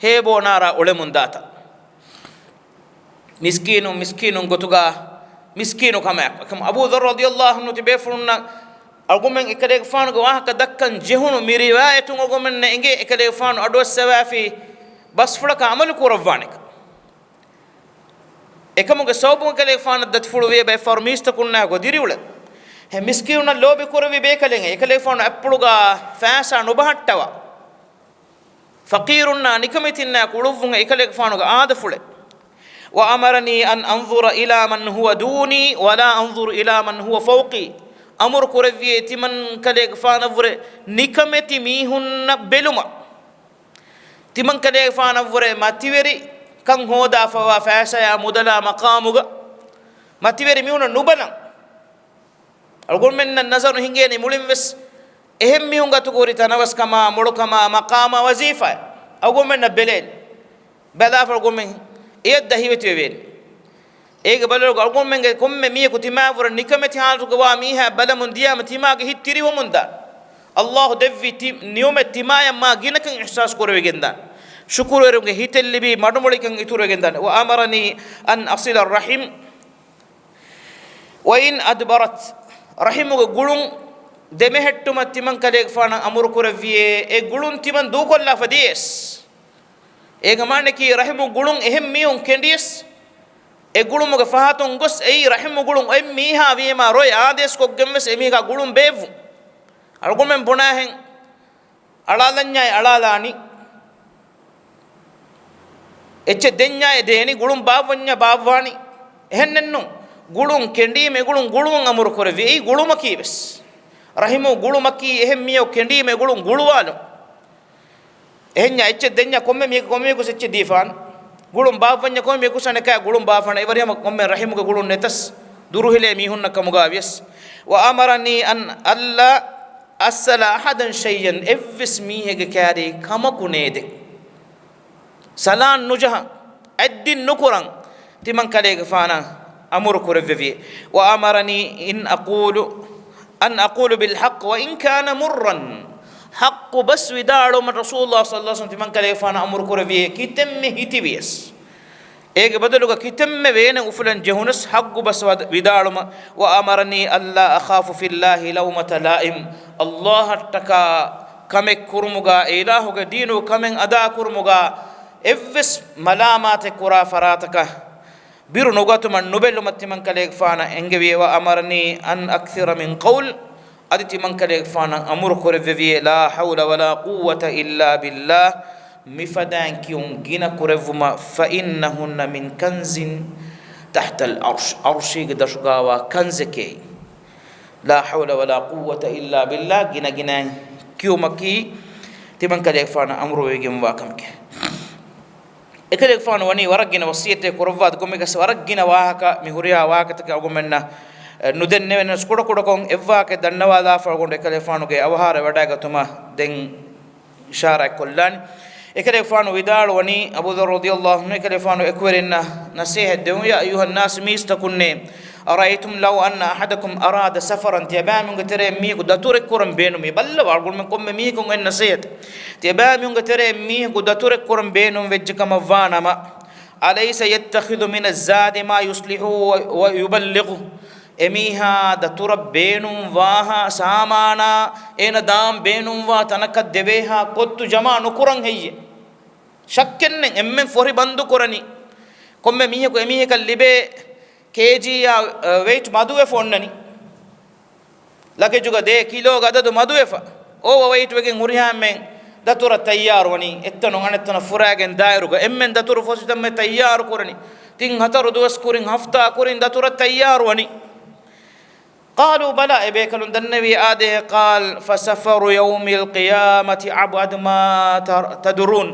ހޭބޯ ނާރާ އުޅެމުންދާތަން. މިސްކީނުން މިސްކީނުން ގޮތުގަ މިސްކީނު ކަމާއެކު. އެކަމަ އަބޫ ޛައްރު ރަޟިޔައްލާހު ޢަންހު ތިބޭފުޅުންނަށް އަޅުގަނޑުމެން އެކަލޭގެފާނުގެ ވާހަކަ ދައްކަން ޖެހުނު މި ރިވާޔަތުން އަޅުގަނޑުމެންނަށް އެނގޭ އެކަލޭގެފާނު އަޑުއައްސަވާފި ބަސްފުޅަކަށް ޢަމަލު ކުރައްވާނެކަން. އެކަމުގެ ސަބަބުން އެކަލޭގެފާނަށް ދަތިފުޅުވި ބައެއް ފަހަރު މީސްތަކުންނާ ގޮ ދިރިއުޅެން. އެ މިސްކީނުންނަށް ލޯބި ކުރެވި ބޭކަލެއް އެކަލޭގެފާނު އަތްޕުޅުގަ ފައިސާ ނުބަހައްޓަވާ، ފަޤީރުންނާ ނިކަމެތިންނާ އުޅުއްވުން އެކަލޭގެފާނުގެ އާދަފުޅެއް. وأمرني أن أنظر إلى من هو دوني ولا أنظر إلى من هو فوقي. އަމުރު ކުރެއްވި ތިމަން ކަލޭގެފާނަށްވުރެ ނިކަމެތި މީހުންނަށް ބެލުމަށް. ތިމަން ކަލޭގެފާނަށްވުރެ މަތިވެރިކަން ހޯދާފަވާ ފައިސާޔާ މުދަލާ މަޤާމުގަ މަތިވެރި މީހުނަށް ނުބަލަން. އަޅުގަނޑުމެންނަށް ނަޒަރު ހިނގޭނެ މުޅިންވެސް އެހެން މީހުން ގަތުކުރި ތަނަވަސްކަމާ، މޮޅުކަމާ، މަޤާމާ، ވަޒީފާއެއް. އަޅުގަނޑުމެންނަށް ބެލޭނެ. ބަލާފަ އަޅުގަނޑުމެން އެޔަށް ދަހިވެތިވެވޭނެ. އޭގެ ބަދަލުގަ އަޅުގަނޑުމެންގެ ކޮންމެ މީހަކު ތިމާވުރެ ނިކަމެތި ހާލަތުގަ ވާ މީހާ ބަލަމުން ދިޔާމަ ތިމާގެ ހިތް ތިރިވަމުންދާނެ. ﷲ ދެއްވި ތި-، ނިޢުމަތް ތިމާޔަށް މާ ގިނަކަން އިޙްސާސް ކުރެވިގެންދާނެ. ޝުކުރުވެރިވުމުގެ ހިތެއް ލިބި މަޑުމޮޅިކަން އިތުރުވެގެންދާނެ. وأمرني أن أصل الرحم وإن أدبرت. ރަޙިމުގެ ގުޅުން ދެމެހެއްޓުމަށް ތިމަން ކަލޭގެފާނަށް އަމުރު ކުރެއްވިޔޭ، އެ ގުޅުން ތިމަން ދޫކޮށްލާފަ ދިޔަސް. އޭގެ މާނައަކީ ރަޙިމު ގުޅުން އެހެން މީހުން ކެނޑިޔަސް، އެ ގުޅުމުގެ ފަހަތުން ގޮސް އެއީ ރަޙިމު ގުޅުން އޮތް މީހާ ވީމާ ރޮއެ އާދޭސްކޮށްގެން ވެސް އެމީހާ ގުޅުން ބޭއްވުން. އަޅުގަނޑުމެން ބުނާހެން، އަޅާލަންޏާއި އަޅާލާނީ، އެއްޗެއް ދެންޏާއި ދޭނީ، ގުޅުން ބާއްވަންޏާ ބާއްވާނީ. އެހެންނެއްނު. ގުޅުން ކެނޑީމަ އެގުޅުން ގުޅުވަން އަމުރު ކުރެއްވި. އެއީ ގުޅުމަކީ ވެސް. ރަޙިމު ގުޅުމަކީ އެހެން މީހަކު ކެނޑީމަ އެގުޅުން ގުޅުވާލުން. އެހެންޏާ އެއްޗެއް ދެންޏާ ކޮންމެ މީހަކު ކޮންމެ މީހަކު އެއްޗެއް ދީފާން. ގުޅުން ބާއްވަންޏާ ކޮންމެ މީހަކު އަނެކާ ގުޅުން ބާފާން. އެވަރިހަމަ ކޮންމެ ރަޙިމުގެ ގުޅުން ނެތަސް ދުރުހިލޭ މީހުންނަށް ކަމުގަ ވިޔަސް. وأمرني أن ألا أسأل أحدا شيئا، އެއްވެސް މީހެއްގެ ކާރީ ކަމަކު ނޭދެން. ސަލާން ނުޖަހަން، އަތްދިން ނުކުރަން، ތިމަން ކަލޭގެފާނަށް އަމުރު ކުރެއްވެވި. وأمرني إن أقول، أن أقول بالحق وإن كان مرا. ޙައްޤު ބަސް ވިދާޅުވުމަށް ރަސޫލުﷲ ޞައްލަﷲު ޢަލައިހި ވަސައްލަމަ ތިމަން ކަލޭގެފާނަށް އަމުރު ކުރެއްވި، ކިތަންމެ ހިތިވިޔަސް. އޭގެ ބަދަލުގަ ކިތަންމެ ވޭނެއް އުފުލަން ޖެހުނަސް ޙައްޤު ބަސް ވަދ-، ވިދާޅުމަށް. وأمرني ألا أخاف في الله لومة لائم. ﷲ އަށްޓަކާ ކަމެއް ކުރުމުގަ، އެ އިލާހުގެ ދީނުގެ ކަމެއް އަދާކުރުމުގަ އެއްވެސް މަލާމާތެއް ކުރާ ފަރާތަކަށް ބިރު ނުގަތުމަށް ނުބެލުމަށް ތިމަން ކަލޭގެފާނަށް އެންގެވި. وأمرني أن أكثر من قول، އަދި ތިމަން ކަލޭގެފާނަށް އަމުރު ކުރެއްވެވި، لا حول ولا قوة إلا بالله، މިފަދައިން ކިޔުން ގިނަ ކުރެއްވުމަށް. فإنهن من كنز تحت العرش، ޢަރުޝީގެ ދަށުގަވާ ކަންޒެކޭ. لا حول ولا قوة إلا بالله، ގިނަ ގިނައިން ކިޔުމަކީ ތިމަން ކަލޭގެފާނަށް އަމުރުވެގެންވާ ކަމެކޭ. އެކަލޭގެފާނު ވަނީ ވަރަށް ގިނަ ވަޞިއްޔަތެއް ކުރައްވާ ކޮންމެއަކަސް ވަރަށް ގިނަ ވާހަކަ، މި ހުރިހާ ވާހަކަތަކެއް އަޅުގަނޑުމެންނަށް، އެ، ނުދެންނެވެނަސް ކުޑަކުޑަކޮށް އެއްވާހަކައެއް ދަންނަވާލާފަ އަޅުގަނޑު އެކަލޭގެފާނުގެ އަވަހާރަ ވަޑައިގަތުމަށް ދެން އިޝާރާތް ކޮށްލާނީ. އެކަލޭގެފާނު ވިދާޅުވަނީ، އަބޫ ޛައްރު ރަޟިޔައްލާހު ޢަންހު އެކަލޭގެފާނު އެކުވެރިންނަށް ނަޞޭޙަތް ދެވުން، يا أيها الناس، މީސްތަކުންނޭ، أرأيتم لو أن أحدكم أراد سفرا، ތިޔަބައިމީހުންގެ ތެރެއިން މީހަކު ދަތުރެއް ކުރަން ބޭނުމީ، ބައްލަވާ އަޅުގަނޑުމެން ކޮންމެ މީހަކުން އޮތް ނަޞޭޙަތެއް. ތިޔަބައިމީހުންގެ ތެރެއިން މީހަކު ދަތުރެއް ކުރަން ބޭނުން ވެއްޖެ ކަމަށް ވާ ނަމަ، أليس يتخذ من الزاد ما يصلحه و-، ويبلغه؟ އެމީހާ ދަތުރަށް ބޭނުން ވާހާ ސާމާނާ އޭނަ ދާން ބޭނުންވާ ތަނަކަށް ދެވޭހާ ކޮއްތު ޖަމާ ނުކުރަން ހެއްޔޭ؟ ޝައްކެއްނެތް، އެންމެން ފޮށި ބަންދު ކުރަނީ. ކޮންމެ މީހަކު އެމީހަކަށް ލިބޭ ކޭޖީއާ، އަ، ވެއިޓް މަދުވެފަ އޮންނަނީ. ލަގެޖުގަ ދޭ ކިލޯގަ އަދަދު މަދުވެފަ، އޯވަވެއިޓް ވެގެން ހުރިހާ އެންމެން ދަތުރަށް ތައްޔާރުވަނީ. އެއްތަނުން އަނެއްތަނަށް ފުރާގެން ދާއިރުގަ އެންމެން ދަތުރު ފޮށި ތަންމެ ތައްޔާރު ކުރަނީ. ތިން ހަތަރު ދުވަސް ކުރިން، ހަފްތާ ކުރިން ދަތުރަށް ތައްޔާރުވަނީ. قَالُوا بَلَىٰ، އެބޭކަލުން ދަންނެވި އާދޭ، قَالَ فَسَفَرُ يَوْمِ الْقِيَامَةِ أَبْعَدُ مَا تَ-، تَذُرُّونَ.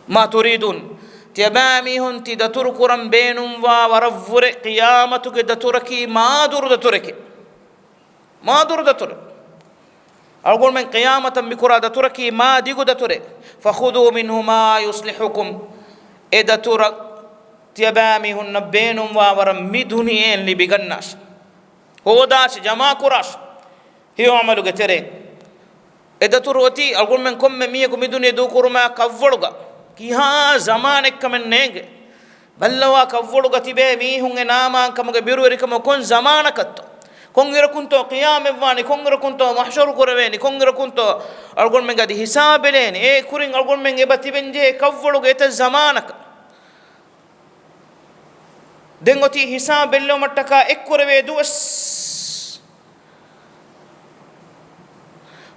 مَا تُرِيدُونَ. ތިޔަބައިމީހުން ތި ދަތުރު ކުރަން ބޭނުންވާ ވަރަށްވުރެ ޤިޔާމަތުގެ ދަތުރަކީ މާ ދުރު ދަތުރެކޭ. މާ ދުރު ދަތުރެއް. އަޅުގަނޑުމެން ޤިޔާމަތަށް މިކުރާ ދަތުރަކީ މާ ދިގު ދަތުރެއް. فَخُذُوا مِنْهُ مَا يُصْلِحُكُمْ. އެ ދަތުރަށް ތިޔަބައިމީހުންނަށް ބޭނުންވާ ވަރަށް މި ދުނިޔެއިން ލިބިގަންނާށި. ހޯދާށި، ޖަމާކުރާށި. ހެޔޮ ޢަމަލުގެ ތެރެއިން. އެ ދަތުރު އޮތީ އަޅުގަނޑުމެން ކޮންމެ މީހަކު މި ދުނިޔެ ދޫކުރުމާ ކަށްވަޅުގަ ކިހާ ޒަމާނެއްކަމެއް ނޭނގެ. ބައްލަވާ ކަށްވަޅުގަ ތިބޭ މީހުންގެ ނާމާންކަމުގެ ބިރުވެރިކަމުގަ ކޮން ޒަމާނަކަށްތޯ؟ ކޮންއިރަކުންތޯ ޤިޔާމަތްވާނީ؟ ކޮންއިރަކުންތޯ މަޙްޝަރު ކުރެވޭނީ؟ ކޮންއިރަކުންތޯ އަޅުގަނޑުމެން އަދި ހިސާބެލޭނީ؟ އޭ ކުރިން އަޅުގަނޑުމެން އެބަ ތިބެންޖެހޭ ކަށްވަޅުގެ އެތައް ޒަމާނަކަށް. ދެން އޮތީ ހިސާބެއްލެވުމަށްޓަކާ އެއްކުރެވޭ ދުވަސް.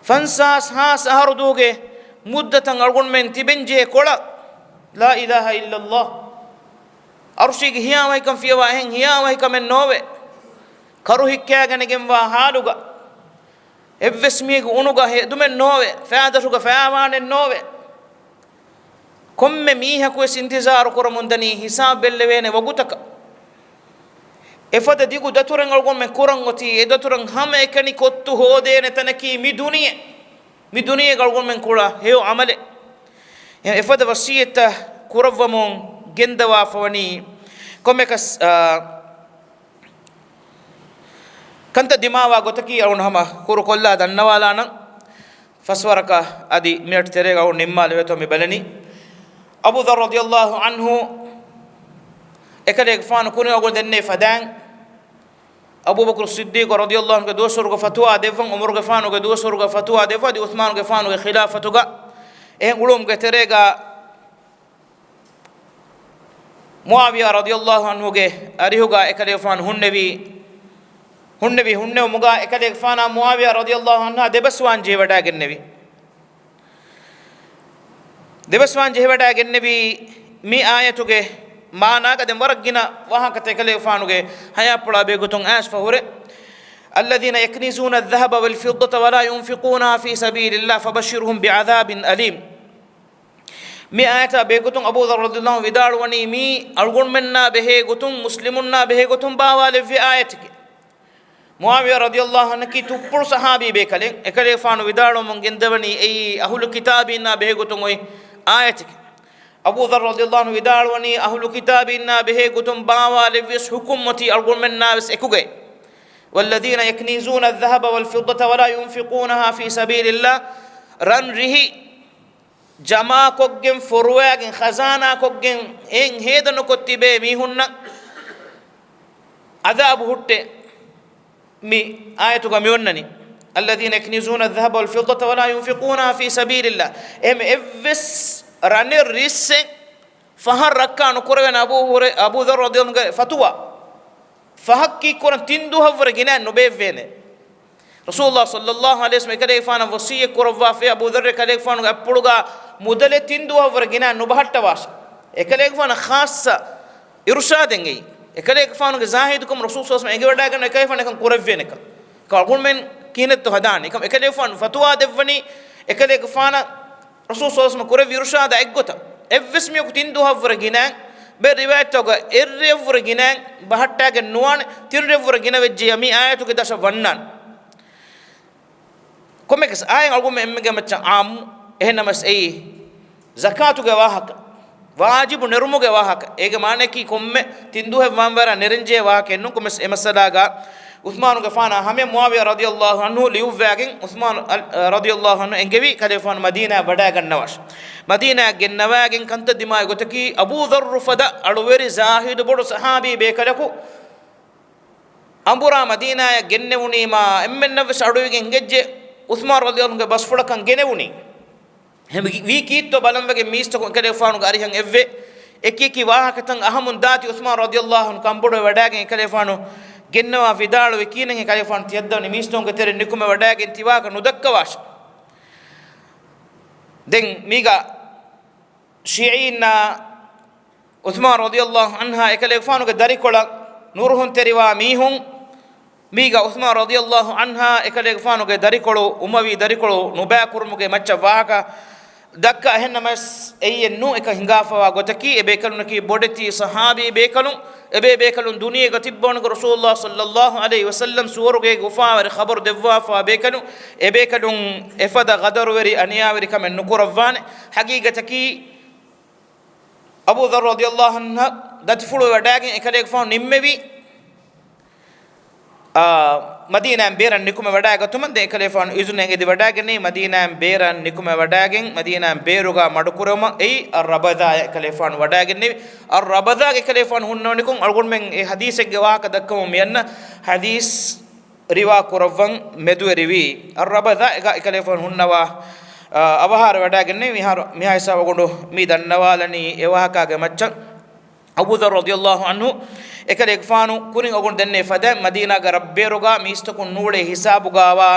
ފަންސާސް ހާސް އަހަރު ދޫގެ މުއްދަތަށް އަޅުގަނޑުމެން ތިބެންޖެހޭ ކޮޅަށް. ލާ އިލާހަ އިއްލައްލާހް. އަރުޝީގެ ހިޔާވަހިކަން ފިޔަވާ އެހެން ހިޔާވަހިކަމެއް ނޯވޭ. ކަރު ހިއްކާގެނެގެންވާ ހާލުގަ، އެއްވެސް މީގެ އުނުގަ ހެދުމެއް ނޯވޭ، ފައިދަށުގަ ފައިވާނެއް ނޯވޭ. ކޮންމެ މީހަކުވެސް އިންތިޒާރު ކުރަމުން ދަނީ ހިސާބް ބެއްލެވޭނެ ވަގުތަކަށް. އެފަދަ ދިގު ދަތުރެއް އަޅުގަނޑުމެން ކުރަން އޮތީ، އެ ދަތުރަށް ހަމައެކަނި ކޮއްތު ހޯދޭނެ ތަނަކީ މި ދުނިޔެ. މި ދުނިޔޭގަ އަޅުގަނޑުމެން ކުޅާ ހެޔޮ ޢަމަލެއް. އެފަދަ ވަޞިއްޔަތްތައް ކުރައްވަމުން ގެންދަވާފަވަނީ ކޮންމެކަސް، އާ، ކަންތައް ދިމާވާ ގޮތަކީ އަޅުގަނޑު ހަމަ ކުރުކޮށްލާ ދަންނަވާލާނަން. ފަސްވަރަކަށް އަދި މިނެޓް ތެރޭގަ އަޅުގަނޑު ނިންމާލެވޭތޯ މި ބަލަނީ. އަބޫ ޛައްރު ރަޟިޔަﷲ ޢަންހު އެކަލޭގެފާނު ކުރިން އަޅުގަނޑު ދެންނެވި ފަދައިން، އަބޫބަކުރު ޞިއްދީޤު ރަޟިޔަﷲ ޢަންހުގެ ދުވަސްވަރުގެ ފަތުވާ ދެއްވަން، ޢުމަރުގެފާނުގެ ދުވަސްވަރުގެ ފަތުވާ ދެއްވަން، އަދި ޢުޘްމާނުގެފާނުގެ ޚިލާފަތުގަ އެހެން އުޅުމުގެ ތެރޭގަ މުޢާވިޔާ ރަޟިޔަﷲ ޢަންހުގެ އަރިހުގަ އެކަލޭގެފާނު ހުންނެވި، ހުންނެވި، ހުންނެވުމުގަ އެކަލޭގެފާނާ މުޢާވިޔާ ރަޟިޔަﷲ ޢަންހާ ދެބަސްވާން ޖެހިވަޑައިގެންނެވި. ދެބަސްވާން ޖެހިވަޑައިގެންނެވީ މި އާޔަތުގެ މާނާގަ. ދެން ވަރަށް ގިނަ ވާހަކަތައް އެކަލޭގެފާނުގެ ޙަޔާތްޕުޅާ ބެހޭގޮތުން އައިސްފަ ހުރޭ. الَّذِينَ يَكْنِزُونَ الذَّهَبَ وَالْفِضَّةَ وَلَا يُنْفِقُونَهَا فِي سَبِيلِ اللَّهِ فَبَشِّرْهُم بِعَذَابٍ أَلِيمٍ. މި އާޔަތާ ބެހޭގޮތުން އަބޫ ޛައްރު ރަޟިޔަﷲ ޢަންހު ވިދާޅުވަނީ މީ އަޅުގަނޑުމެންނާ ބެހޭގޮތުން، މުސްލިމުންނާ ބެހޭގޮތުން ބާވާލެއްވި އާޔަތެކޭ. މުޢާވިޔާ ރަޟިޔަﷲ ޢަންހަކީ ތުއްޕުޅު ޞަޙާބީ ބޭކަލެއް. އެކަލޭގެފާނު ވިދާޅުވަމުން ގެންދަވަނީ އެއީ އަހުލު ކިތާބީންނާ ބެހޭގޮތުން އޮތް އާޔަތެކޭ. އަބޫ ޛައްރު ރަޟިޔަﷲ ޢަންހު ވިދާޅުވަނީ އަހުލު ކިތާބީންނާ ބެހޭގޮތުން ބާވާލެއްވިޔަސް ޙުކުމް އޮތީ އަޅުގަނޑުމެންނާވެސް އެކުގައި. وَالَّذِينَ يَكْنِزُونَ الذَّهَبَ وَالْفِضَّةَ وَلَا يُنْفِقُونَهَا فِي سَبِيلِ اللَّهِ. ރަން ރިހި ޖަމާކޮށްގެން، ފޮރުވައިގެން، ޚަޒާނާކޮށްގެން އެއް ހޭދަ ނުކޮށް ތިބޭ މީހުންނަށް ޢަޛާބު ހުއްޓޭ. މި އާޔަތުގަ މި އޮންނަނީ، الَّذِينَ يَكْنِزُونَ الذَّهَبَ وَالْفِضَّةَ وَلَا يُنْفِقُونَهَا فِي سَبِيلِ اللَّهِ. އެހެން އެއްވެސް ރަނެއް ރިއްސެއް ފަހަށް ރައްކާ ނުކުރެވޭނެ. އަބޫ ހުރަ-، އަބޫ ޛައްރު ރަޟިޔަﷲ ޢަންހުގެ ފަތުވާ ފަހަށް ކީއްކުރަން ތިން ދުވަހަށްވުރެ ގިނައިން ނުބޭއްވޭނެ. ރަސޫލުﷲ ޞައްލަﷲ ޢަލައިހި ވަސައްލަމަ އެކަލޭގެފާނަށް ވަޞިއްޔަތް ކުރައްވާފައި، އަބޫ ޛައްރު އެކަލޭގެފާނުގެ އަތްޕުޅުގަ މުދަލެއް ތިން ދުވަހަށްވުރެ ގިނައިން ނުބަހައްޓަވާށި. އެކަލޭގެފާނަށް ޚާއްޞަ އިރުޝާދެއް އެއީ. އެކަލޭގެފާނުގެ ޒާހިދުކަމުން ރަސޫލު ޞައްލަﷲ ޢަލައިހި ވަސައްލަމަ އެނގިވަޑައިގަންނަ އެކަލޭގެފާނު އެކަން ކުރެއްވޭނެކަން. އެކަން އަޅުގަނޑުމެން ކިހިނެއްތޯ ހަދާނީ؟ އެކަމަ އެކަލޭގެފާނު ފަތުވާ ދެއްވަނީ އެކަލޭގެފާނަށް ރަސޫލު ޞައްލަﷲ ޢަލައިހި ވަސައްލަމަ ކުރެއްވި އިރުޝާދާ އެއްގޮތަށް. އެއްވެސް މީހަކު ތިން ދުވަހަށްވުރެ ގިނައިން، ބެ ރިވާޔަތްތަކުގަ އެއްރެއަށްވުރެ ގިނައިން ބަހައްޓާގެން ނުވާނެ، ތިން ރެއަށްވުރެ ގިނަވެއްޖެޔާ މި އާޔަތުގެ ދަށަށް ވަންނާނެ. ކޮންމެކަސް އާޔަތް އަޅުގަނޑުމެން އެންމެންގެ މައްޗަށް ޢާއްމު. އެހެންނަމަވެސް އެއީ ޒަކާތުގެ ވާހަކަ، ވާޖިބު ނެރުމުގެ ވާހަކަ. އޭގެ މާނައަކީ ކޮންމެ ތިން ދުވަހެއް ވާންވަރާ ނެރެންޖެހޭ ވާހަކައެއް ނޫން. ކޮންމެސް އެ މައްސަލާގަ ޢުޘްމާނުގެފާނާ ހަމަޔަށް މުޢާވިޔާ ރަޟިޔަﷲ ޢަންހު ލިޔުއްވާގެން ޢުޘްމާނު އަލް-، ރަޟިޔަﷲ ޢަންހު އެންގެވި ކަލޭގެފާނު މަދީނާއަށް ވަޑައިގަންނަވާށި. މަދީނާއަށް ގެންނަވާގެން ކަންތައް ދިމާވި ގޮތަކީ އަބޫ ޛައްރު ފަދަ އަޅުވެރި ޒާހިދު ބޮޑު ޞަޙާބީ ބޭކަލަކު އަނބުރާ މަދީނާއަށް ގެންނެވުނީމާ، އެންމެންނަށްވެސް އަޑުއިވިގެން ހިނގައްޖެ ޢުޘްމާނު ރަޟިޔަﷲ ޢަންހުގެ ބަސްފުޅަކަށް ގެނެވުނީ. އެހެން ވީ ކީއްތޯ ބަލަންވެގެން މީސްތަކުން އެކަލޭގެފާނުގެ އަރިހަށް އެއްވެ އެކި އެކި ވާހަކަތައް އަހަމުން ދާތީ ޢުޘްމާން ރަޟިޔަﷲ ޢަންހު ކަނބޮޑުވެ ވަޑާގެން އެކަލޭގެފާނު ގެންނަވާ ވިދާޅުވި ކީނެއް އެކަލޭގެފާނު ތިޔައްދަވަނީ މީސްތަކުންގެ ތެރެއިން ނިކުމެ ވަޑާގެން ތި ވާހަކަ ނުދައްކަވާށި. ދެން މީގަ ޝީޢީންނާ ޢުޘްމާން ރަޟިޔަﷲ ޢަންހާ އެކަލޭގެފާނުގެ ދަރިކޮޅަށް ނުރުހުންތެރިވާ މީހުން، މީގަ ޢުޘްމާން ރަޟިޔަﷲ ޢަންހާ އެކަލޭގެފާނުގެ ދަރިކޮޅު، އުމަވީ ދަރިކޮޅު ނުބައިކުރުމުގެ މައްޗަށް ވާހަކަ ދައްކާ. އެހެންނަމަވެސް އެއީ އެއްނޫ، އެކަން ހިނގާފަވާ ގޮތަކީ، އެބޭކަލުންނަކީ ބޮޑެތި ޞަޙާބީ ބޭކަލުން. އެބޭބޭކަލުން ދުނިޔޭގަ ތިއްބަވަނިކޮށް ރަސޫލުﷲ ޞައްލަﷲ ޢަލައިހި ވަސައްލަމް ސުވަރުގޭގެ އުފާވެރި ޚަބަރު ދެއްވާފަވާ ބޭކަލުން. އެބޭކަލުން އެފަދަ ޣަދަރުވެރި އަނިޔާވެރިކަމެއް ނުކުރައްވާނެ. ޙަޤީޤަތަކީ، އަބޫ ޛައްރު ރަޟިޔަﷲ ޢަންހު ދަތިފުޅު ވަޑާގެން އެކަލޭގެފާނު ނިންމެވީ، އާ، މަދީނާއިން ބޭރަށް ނިކުމެ ވަޑާގަތުމަށް. ދެން އެކަލޭގެފާނު އިޒުނައެއް އެދި ވަޑާގެންނެވި، މަދީނާއިން ބޭރަށް ނިކުމެ ވަޑާގެން، މަދީނާއިން ބޭރުގަ މަޑުކުރެވުމަށް. އެއީ އައްރަބަޛާއަށް އެކަލޭގެފާނު ވަޑާގެންނެވި. އައްރަބަޛާގަ އެކަލޭގެފާނު ހުންނަވަނިކޮށް، އަޅުގަނޑުމެން އެ ޙަދީޘެއްގެ ވާހަކަ ދައްކަމުން މިއަންނަ ޙަދީޘް ރިވާ ކުރައްވަން މެދުވެރިވީ. އައްރަބަޛާގަ އެކަލޭގެފާނު ހުންނަވާ، އަ، އަވަހާރަ ވަޑާގެންނެވި. މިހާރު، މިހާ ހިސާބަށް އަޅުގަނޑު މި ދަންނަވާލަނީ އެ ވާހަކާގެ މައްޗަށް. އަބޫ ޛައްރު ރަޟިޔަﷲ ޢަންހު އެކަލޭގެފާނު ކުރިން އަޅުގަނޑު ދެންނެވި ފަދައިން، މަދީނާގަ ރަށްބޭރުގަ މީސްތަކުން ނޫޅޭ ހިސާބުގަވާ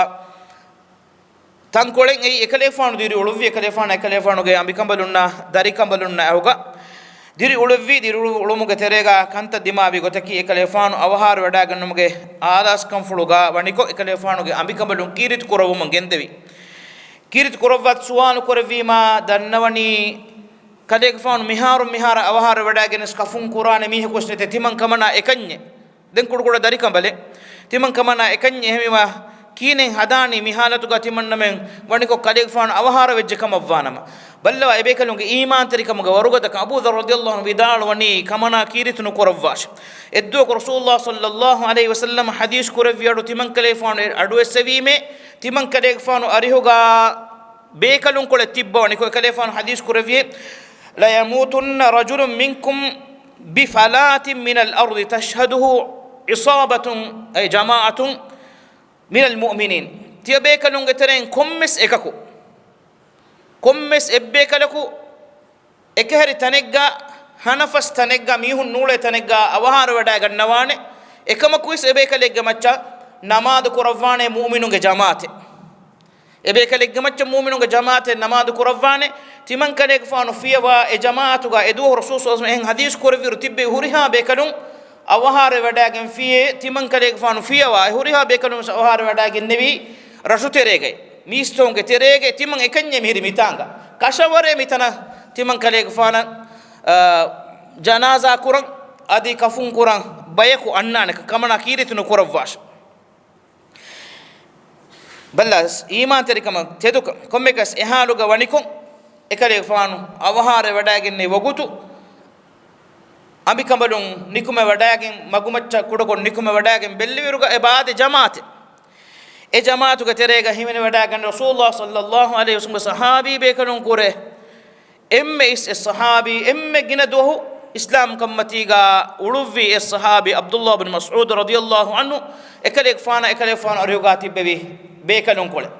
ތަންކޮޅެއް. އެއީ އެކަލޭގެފާނު ދިރި އުޅުއްވި އެކަލޭގެފާނު، އެކަލޭގެފާނުގެ އަނބިކަނބަލުންނާ ދަރިކަނބަލުންނާ އެކުގަ ދިރި އުޅުއްވި. ދިރި އުޅު-، އުޅުމުގެ ތެރޭގަ ކަންތައް ދިމާވި ގޮތަކީ، އެކަލޭގެފާނު އަވަހާރަ ވަޑާގެންނުމުގެ އާލާސްކަންފުޅުގަ ވަނިކޮށް، އެކަލޭގެފާނުގެ އަނބިކަނބަލުން ކީރިތި ކުރައްވަމުން ގެންދެވި. ކީރިތި ކުރައްވާ ސުވާލު ކުރެއްވީމާ ދަންނަވަނީ، ކަލޭގެފާނު މިހާރު މިހާރަށް އަވަހާރަ ވަޑާގެނެސް ކަފުން ކުރާނެ މީހަކުވެސް ނެތޭ، ތިމަން ކަމަނާ އެކަންޏެއް. ދެން ކުޑަކުޑަ ދަރިކަނބަލެއް. ތިމަން ކަމަނާ އެކަންޏެއް. އެހެންވީމާ ކީނެއް ހަދާނީ މި ހާލަތުގަ ތިމަންނަމެން ވަނިކޮށް ކަލޭގެފާނު އަވަހާރަ ވެއްޖެ ކަމަށްވާނަމަ. ބައްލަވާ އެބޭކަލުންގެ އީމާންތެރިކަމުގެ ވަރުގަދަކަން. އަބޫ ޛައްރު ރަޟިޔަﷲ ޢަންހު ވިދާޅުވަނީ ކަމަނާ ކީރިތި ނުކުރައްވާށި. އެއްދުވަހަކު ރަސޫލުﷲ ޞައްލަﷲ ޢަލައިހި ވަސައްލަމަ ޙަދީޘް ކުރެއްވި އަޑު ތިމަން ކަލޭގެފާނު އަޑުއެއްސެވީމޭ، ތިމަން ކަލޭގެފާނު އަރިހުގަ ބޭކަލުންކޮޅެއް ތިއްބަވަނިކޮށް، އެކަލޭގެފާނު ޙަދީޘް ކުރެއްވިއޭ، ليموتن رجل منكم بفلاة من الأرض تشهده عصابة، أي جماعة من المؤمنين. ތިޔަބޭކަލުންގެ ތެރެއިން ކޮންމެސް އެކަކު، ކޮންމެސް އެއްބޭކަލަކު އެކަހެރި ތަނެއްގަ، ހަނަފަސް ތަނެއްގަ، މީހުން ނޫޅޭ ތަނެއްގަ އަވަހާރަ ވަޑައިގަންނަވާނެ. އެކަމަކުވެސް އެބޭކަލެއްގެ މައްޗަށް ނަމާދު ކުރައްވާނެ މުއުމިނުންގެ ޖަމާޢަތެއް. އެބޭކަލެއްގެ މައްޗަށް މުއުމިނުންގެ ޖަމާޢަތެއް ނަމާދު ކުރައްވާނެ. ތިމަން ކަލޭގެފާނު ފިޔަވާ އެ ޖަމާޢަތުގަ އެދުވަހު ރަސޫލު ޞައްލަﷲ ޢަލައިހި ވަސައްލަމަ އެހެން ޙަދީޘް ކުރެއްވިއިރު ތިއްބެވި ހުރިހާ ބޭކަލުން އަވަހާރަވެވަޑައިގެންފިޔޭ، ތިމަން ކަލޭގެފާނު ފިޔަވާ އެ ހުރިހާ ބޭކަލުން އަވަހާރަވެވަޑައިގެންނެވީ ރަށުތެރޭގައި. މީސްތަކުންގެ ތެރޭގައި. ތިމަން އެކަންޏެއް މިހިރީ މިތާނގަ. ކަށަވަރޭ މިތަނަށް ތިމަން ކަލޭގެފާނަށް، އާ، ޖަނާޒާ ކުރަން، އަދި ކަފުން ކުރަން ބަޔަކު އަންނާނެ ކަމަނާ ކީރިތި ނުކުރައްވާށި. ބައްލަވާ އީމާންތެރިކަމަށް ތެދުކަން. ކޮންމެއަކަސް އެ ޙާލުގަ ވަނިކޮށް، އެކަލޭގެފާނު އަވަހާރަވެވަޑައިގެންނެވި ވަގުތު، އަނބިކަނބަލުން ނިކުމެވަޑައިގެން، މަގުމައްޗަށް ކުޑަކޮށް ނިކުމެވަޑައިގެން ބެއްލެވިއިރުގަ އެބަ އާދޭ ޖަމާޢަތެއް. އެ ޖަމާޢަތުގެ ތެރޭގަ ހިމެނިވަޑައިގަންނަވާ ރަސޫލުﷲ ޞައްލަﷲ ޢަލައިހި ވަސައްލަމަ ޞަޙާބީ ބޭކަލުން ކުރެ. އެންމެ އިސް އެއް ޞަޙާބީ، އެންމެ ގިނަ ދުވަހު އިސްލާމްކަންމަތީގަ އުޅުއްވި އެއް ޞަޙާބީ ޢަބްދުﷲ ބިން މަސްޢޫދު ރަޟިޔަﷲ ޢަންހު، އެކަލޭގެފާނަށް އެކަލޭގެފާނު އަރިހުގަ ތިއްބެވި ބޭކަލުންކޮޅެއް.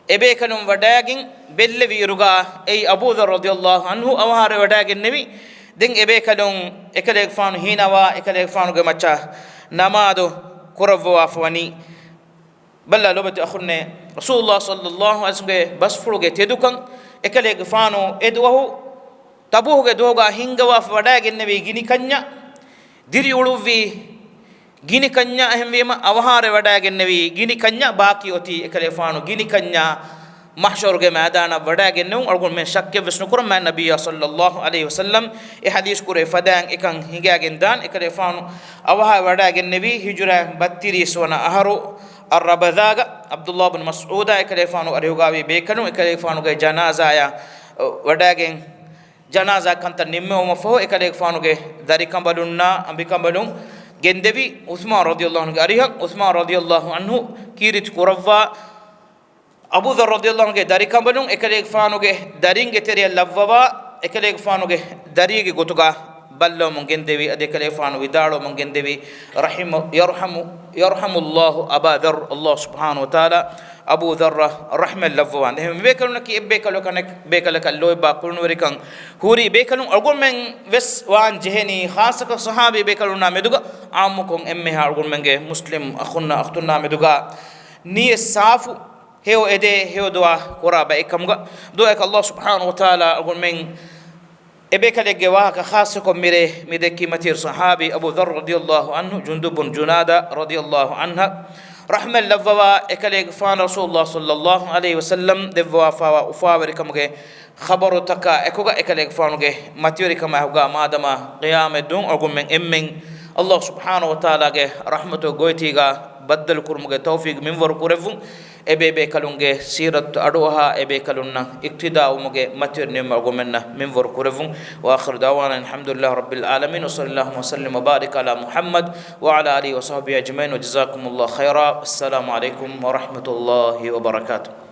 އެބޭކަލުން ވަޑައިގެން ބެއްލެވިއިރުގަ އެއީ އަބޫ ޛައްރު ރަޟިޔަﷲ ޢަންހު އަވަހާރަވެވަޑައިގެންނެވި. ދެން އެބޭކަލުން އެކަލޭގެފާނު ހީނަވާ އެކަލޭގެފާނުގެ މައްޗަށް ނަމާދު ކުރައްވަވާފަ ވަނީ. ބައްލަވާ ލޯބިވެތި އަޚުންނޭ، ރަސޫލުﷲ ޞައްލަﷲ ޢަލައިހި ވަސައްލަމަގެ ބަސްފުޅުގެ ތެދުކަން، އެކަލޭގެފާނު އެ ދުވަހު ތަބޫކުގެ ދުވަހުގަ ހިންގަވާފަ ވަޑައިގެންނެވީ ގިނި ކަންޏަށް، ދިރިއުޅުއްވީ ގިނި ކަންޏަށް، އެހެންވީމަ އަވަހާރަވެވަޑައިގެންނެވީ ގިނި ކަންޏަށް، ބާކީ އޮތީ އެކަލޭގެފާނު ގިނި ކަންޏަށް މަޙްޝަރުގެ މައިދާނަށް ވަޑައިގެންނެވުން. އަޅުގަނޑުމެން ޝައްކެއްވެސް ނުކުރަން، މާތް ނަބިއްޔާ ޞައްލަﷲ ޢަލައިހި ވަސައްލަމް އެ ޙަދީޘް ކުރެއްވި ފަދައިން އެކަން ހިނގައިގެން ދާން. އެކަލޭގެފާނު އަވަހާރަވެވަޑައިގެންނެވީ ހިޖުރަ ބައްތިރީސް ވަނަ އަހަރު އައްރަބަޛާގަ، ޢަބްދުﷲ ބިން މަސްޢޫދާ އެކަލޭގެފާނު އަރިހުގަވި ބޭކަލުން، އެކަލޭގެފާނުގެ ޖަނާޒާއަށް ވަޑައިގެން، ޖަނާޒާ ކަންތައް ނިންމެވުމަށްފަހު، އެކަލޭގެފާނުގެ ދަރިކަނބަލުންނާ އަނބިކަނބަލުން ގެންދެވި ޢުޘްމާން ރަޟިޔަﷲ ޢަންހުގެ އަރިހަށް. ޢުޘްމާން ރަޟިޔަﷲ ޢަންހު ކީރިތި ކުރައްވާ، އަބޫ ޛައްރު ރަޟިޔަﷲ ޢަންހުގެ ދަރިކަނބަލުން އެކަލޭގެފާނުގެ ދަރިންގެ ތެރެއަށް ލައްވަވާ، އެކަލޭގެފާނުގެ ދަރިއެއްގެ ގޮތުގަ ބައްލަވަމުން ގެންދެވި. އަދި އެކަލޭގެފާނު ވިދާޅުވަމުން ގެންދެވި، رحم، يرحم، يرحم الله أبا ذر، ﷲ ސުބްޙާނަހޫ ވަތަޢާލާ އަބޫ ޛައްރަށް ރަޙްމަތް ލައްވަވާނެ. އެހެން މިބޭކަލުންނަކީ އެއްބޭކަލަކަށް ނެ-، ބޭކަލަކަށް ލޯތްބާ ކުޅުނުވެރިކަން ހުރި ބޭކަލުން. އަޅުގަނޑުމެން ވެސް ވާން ޖެހެނީ، ޚާއްޞަކޮށް ޞަޙާބީ ބޭކަލުންނާ މެދުގަ، ޢާއްމުކޮށް އެންމެހާ އަޅުގަނޑުމެންގެ މުސްލިމް އަޚުންނާ އުޚްތުންނާ މެދުގަ ނިޔަތް ސާފު، ހެޔޮ އެދޭ، ހެޔޮ ދުޢާ ކުރާ ބައެއް ކަމުގަ. ދުޢާއަކަށް ﷲ ސުބްޙާނަހޫ ވަތަޢާލާ އަޅުގަނޑުމެން އެބޭކަލެއްގެ ވާހަކަ ޚާއްޞަކޮށް މިރޭ މި ދެއްކި މަތިވެރި ޞަޙާބީ އަބޫ ޛައްރު ރަޟިޔަﷲ ޢަންހު، ޖުންދުބު ބުން ޖުނާދާ ރަޟިޔަﷲ ޢަންހަށް ރަޙްމަތް ލައްވަވާ، އެކަލޭގެފާނު ރަސޫލުﷲ ޞައްލަﷲ ޢަލައިހި ވަސައްލަމް ދެއްވާފާވާ އުފާވެރިކަމުގެ ޚަބަރުތަކާ އެކުގަ އެކަލޭގެފާނުގެ މަތިވެރިކަމާ އެކުގަ މާދަމާ ޤިޔާމަތް ދުވަހު އަޅުގަނޑުމެން އެންމެން ﷲ ސުބްޙާނަހޫ ވަތަޢާލާގެ ރަޙްމަތުގެ ގޮތީގަ ބައްދަލުކުރުމުގެ ތައުފީޤު މިންވަރު ކުރެއްވުން. އެބޭބޭކަލުންގެ ސީރަތު އަޑުއަހާ، އެބޭކަލުންނަށް އިޤްތިދާވުމުގެ މަތިވެރި ނިޢުމަތް އަޅުގަނޑުމެންނަށް މިންވަރު ކުރެއްވުން. وآخر دعوانا أن الحمد لله رب العالمين، وصلى اللهم وسلم وبارك على محمد وعلى آله وصحبه أجمعين، وجزاكم الله خيرا. السلام عليكم ورحمة الله وبركاته.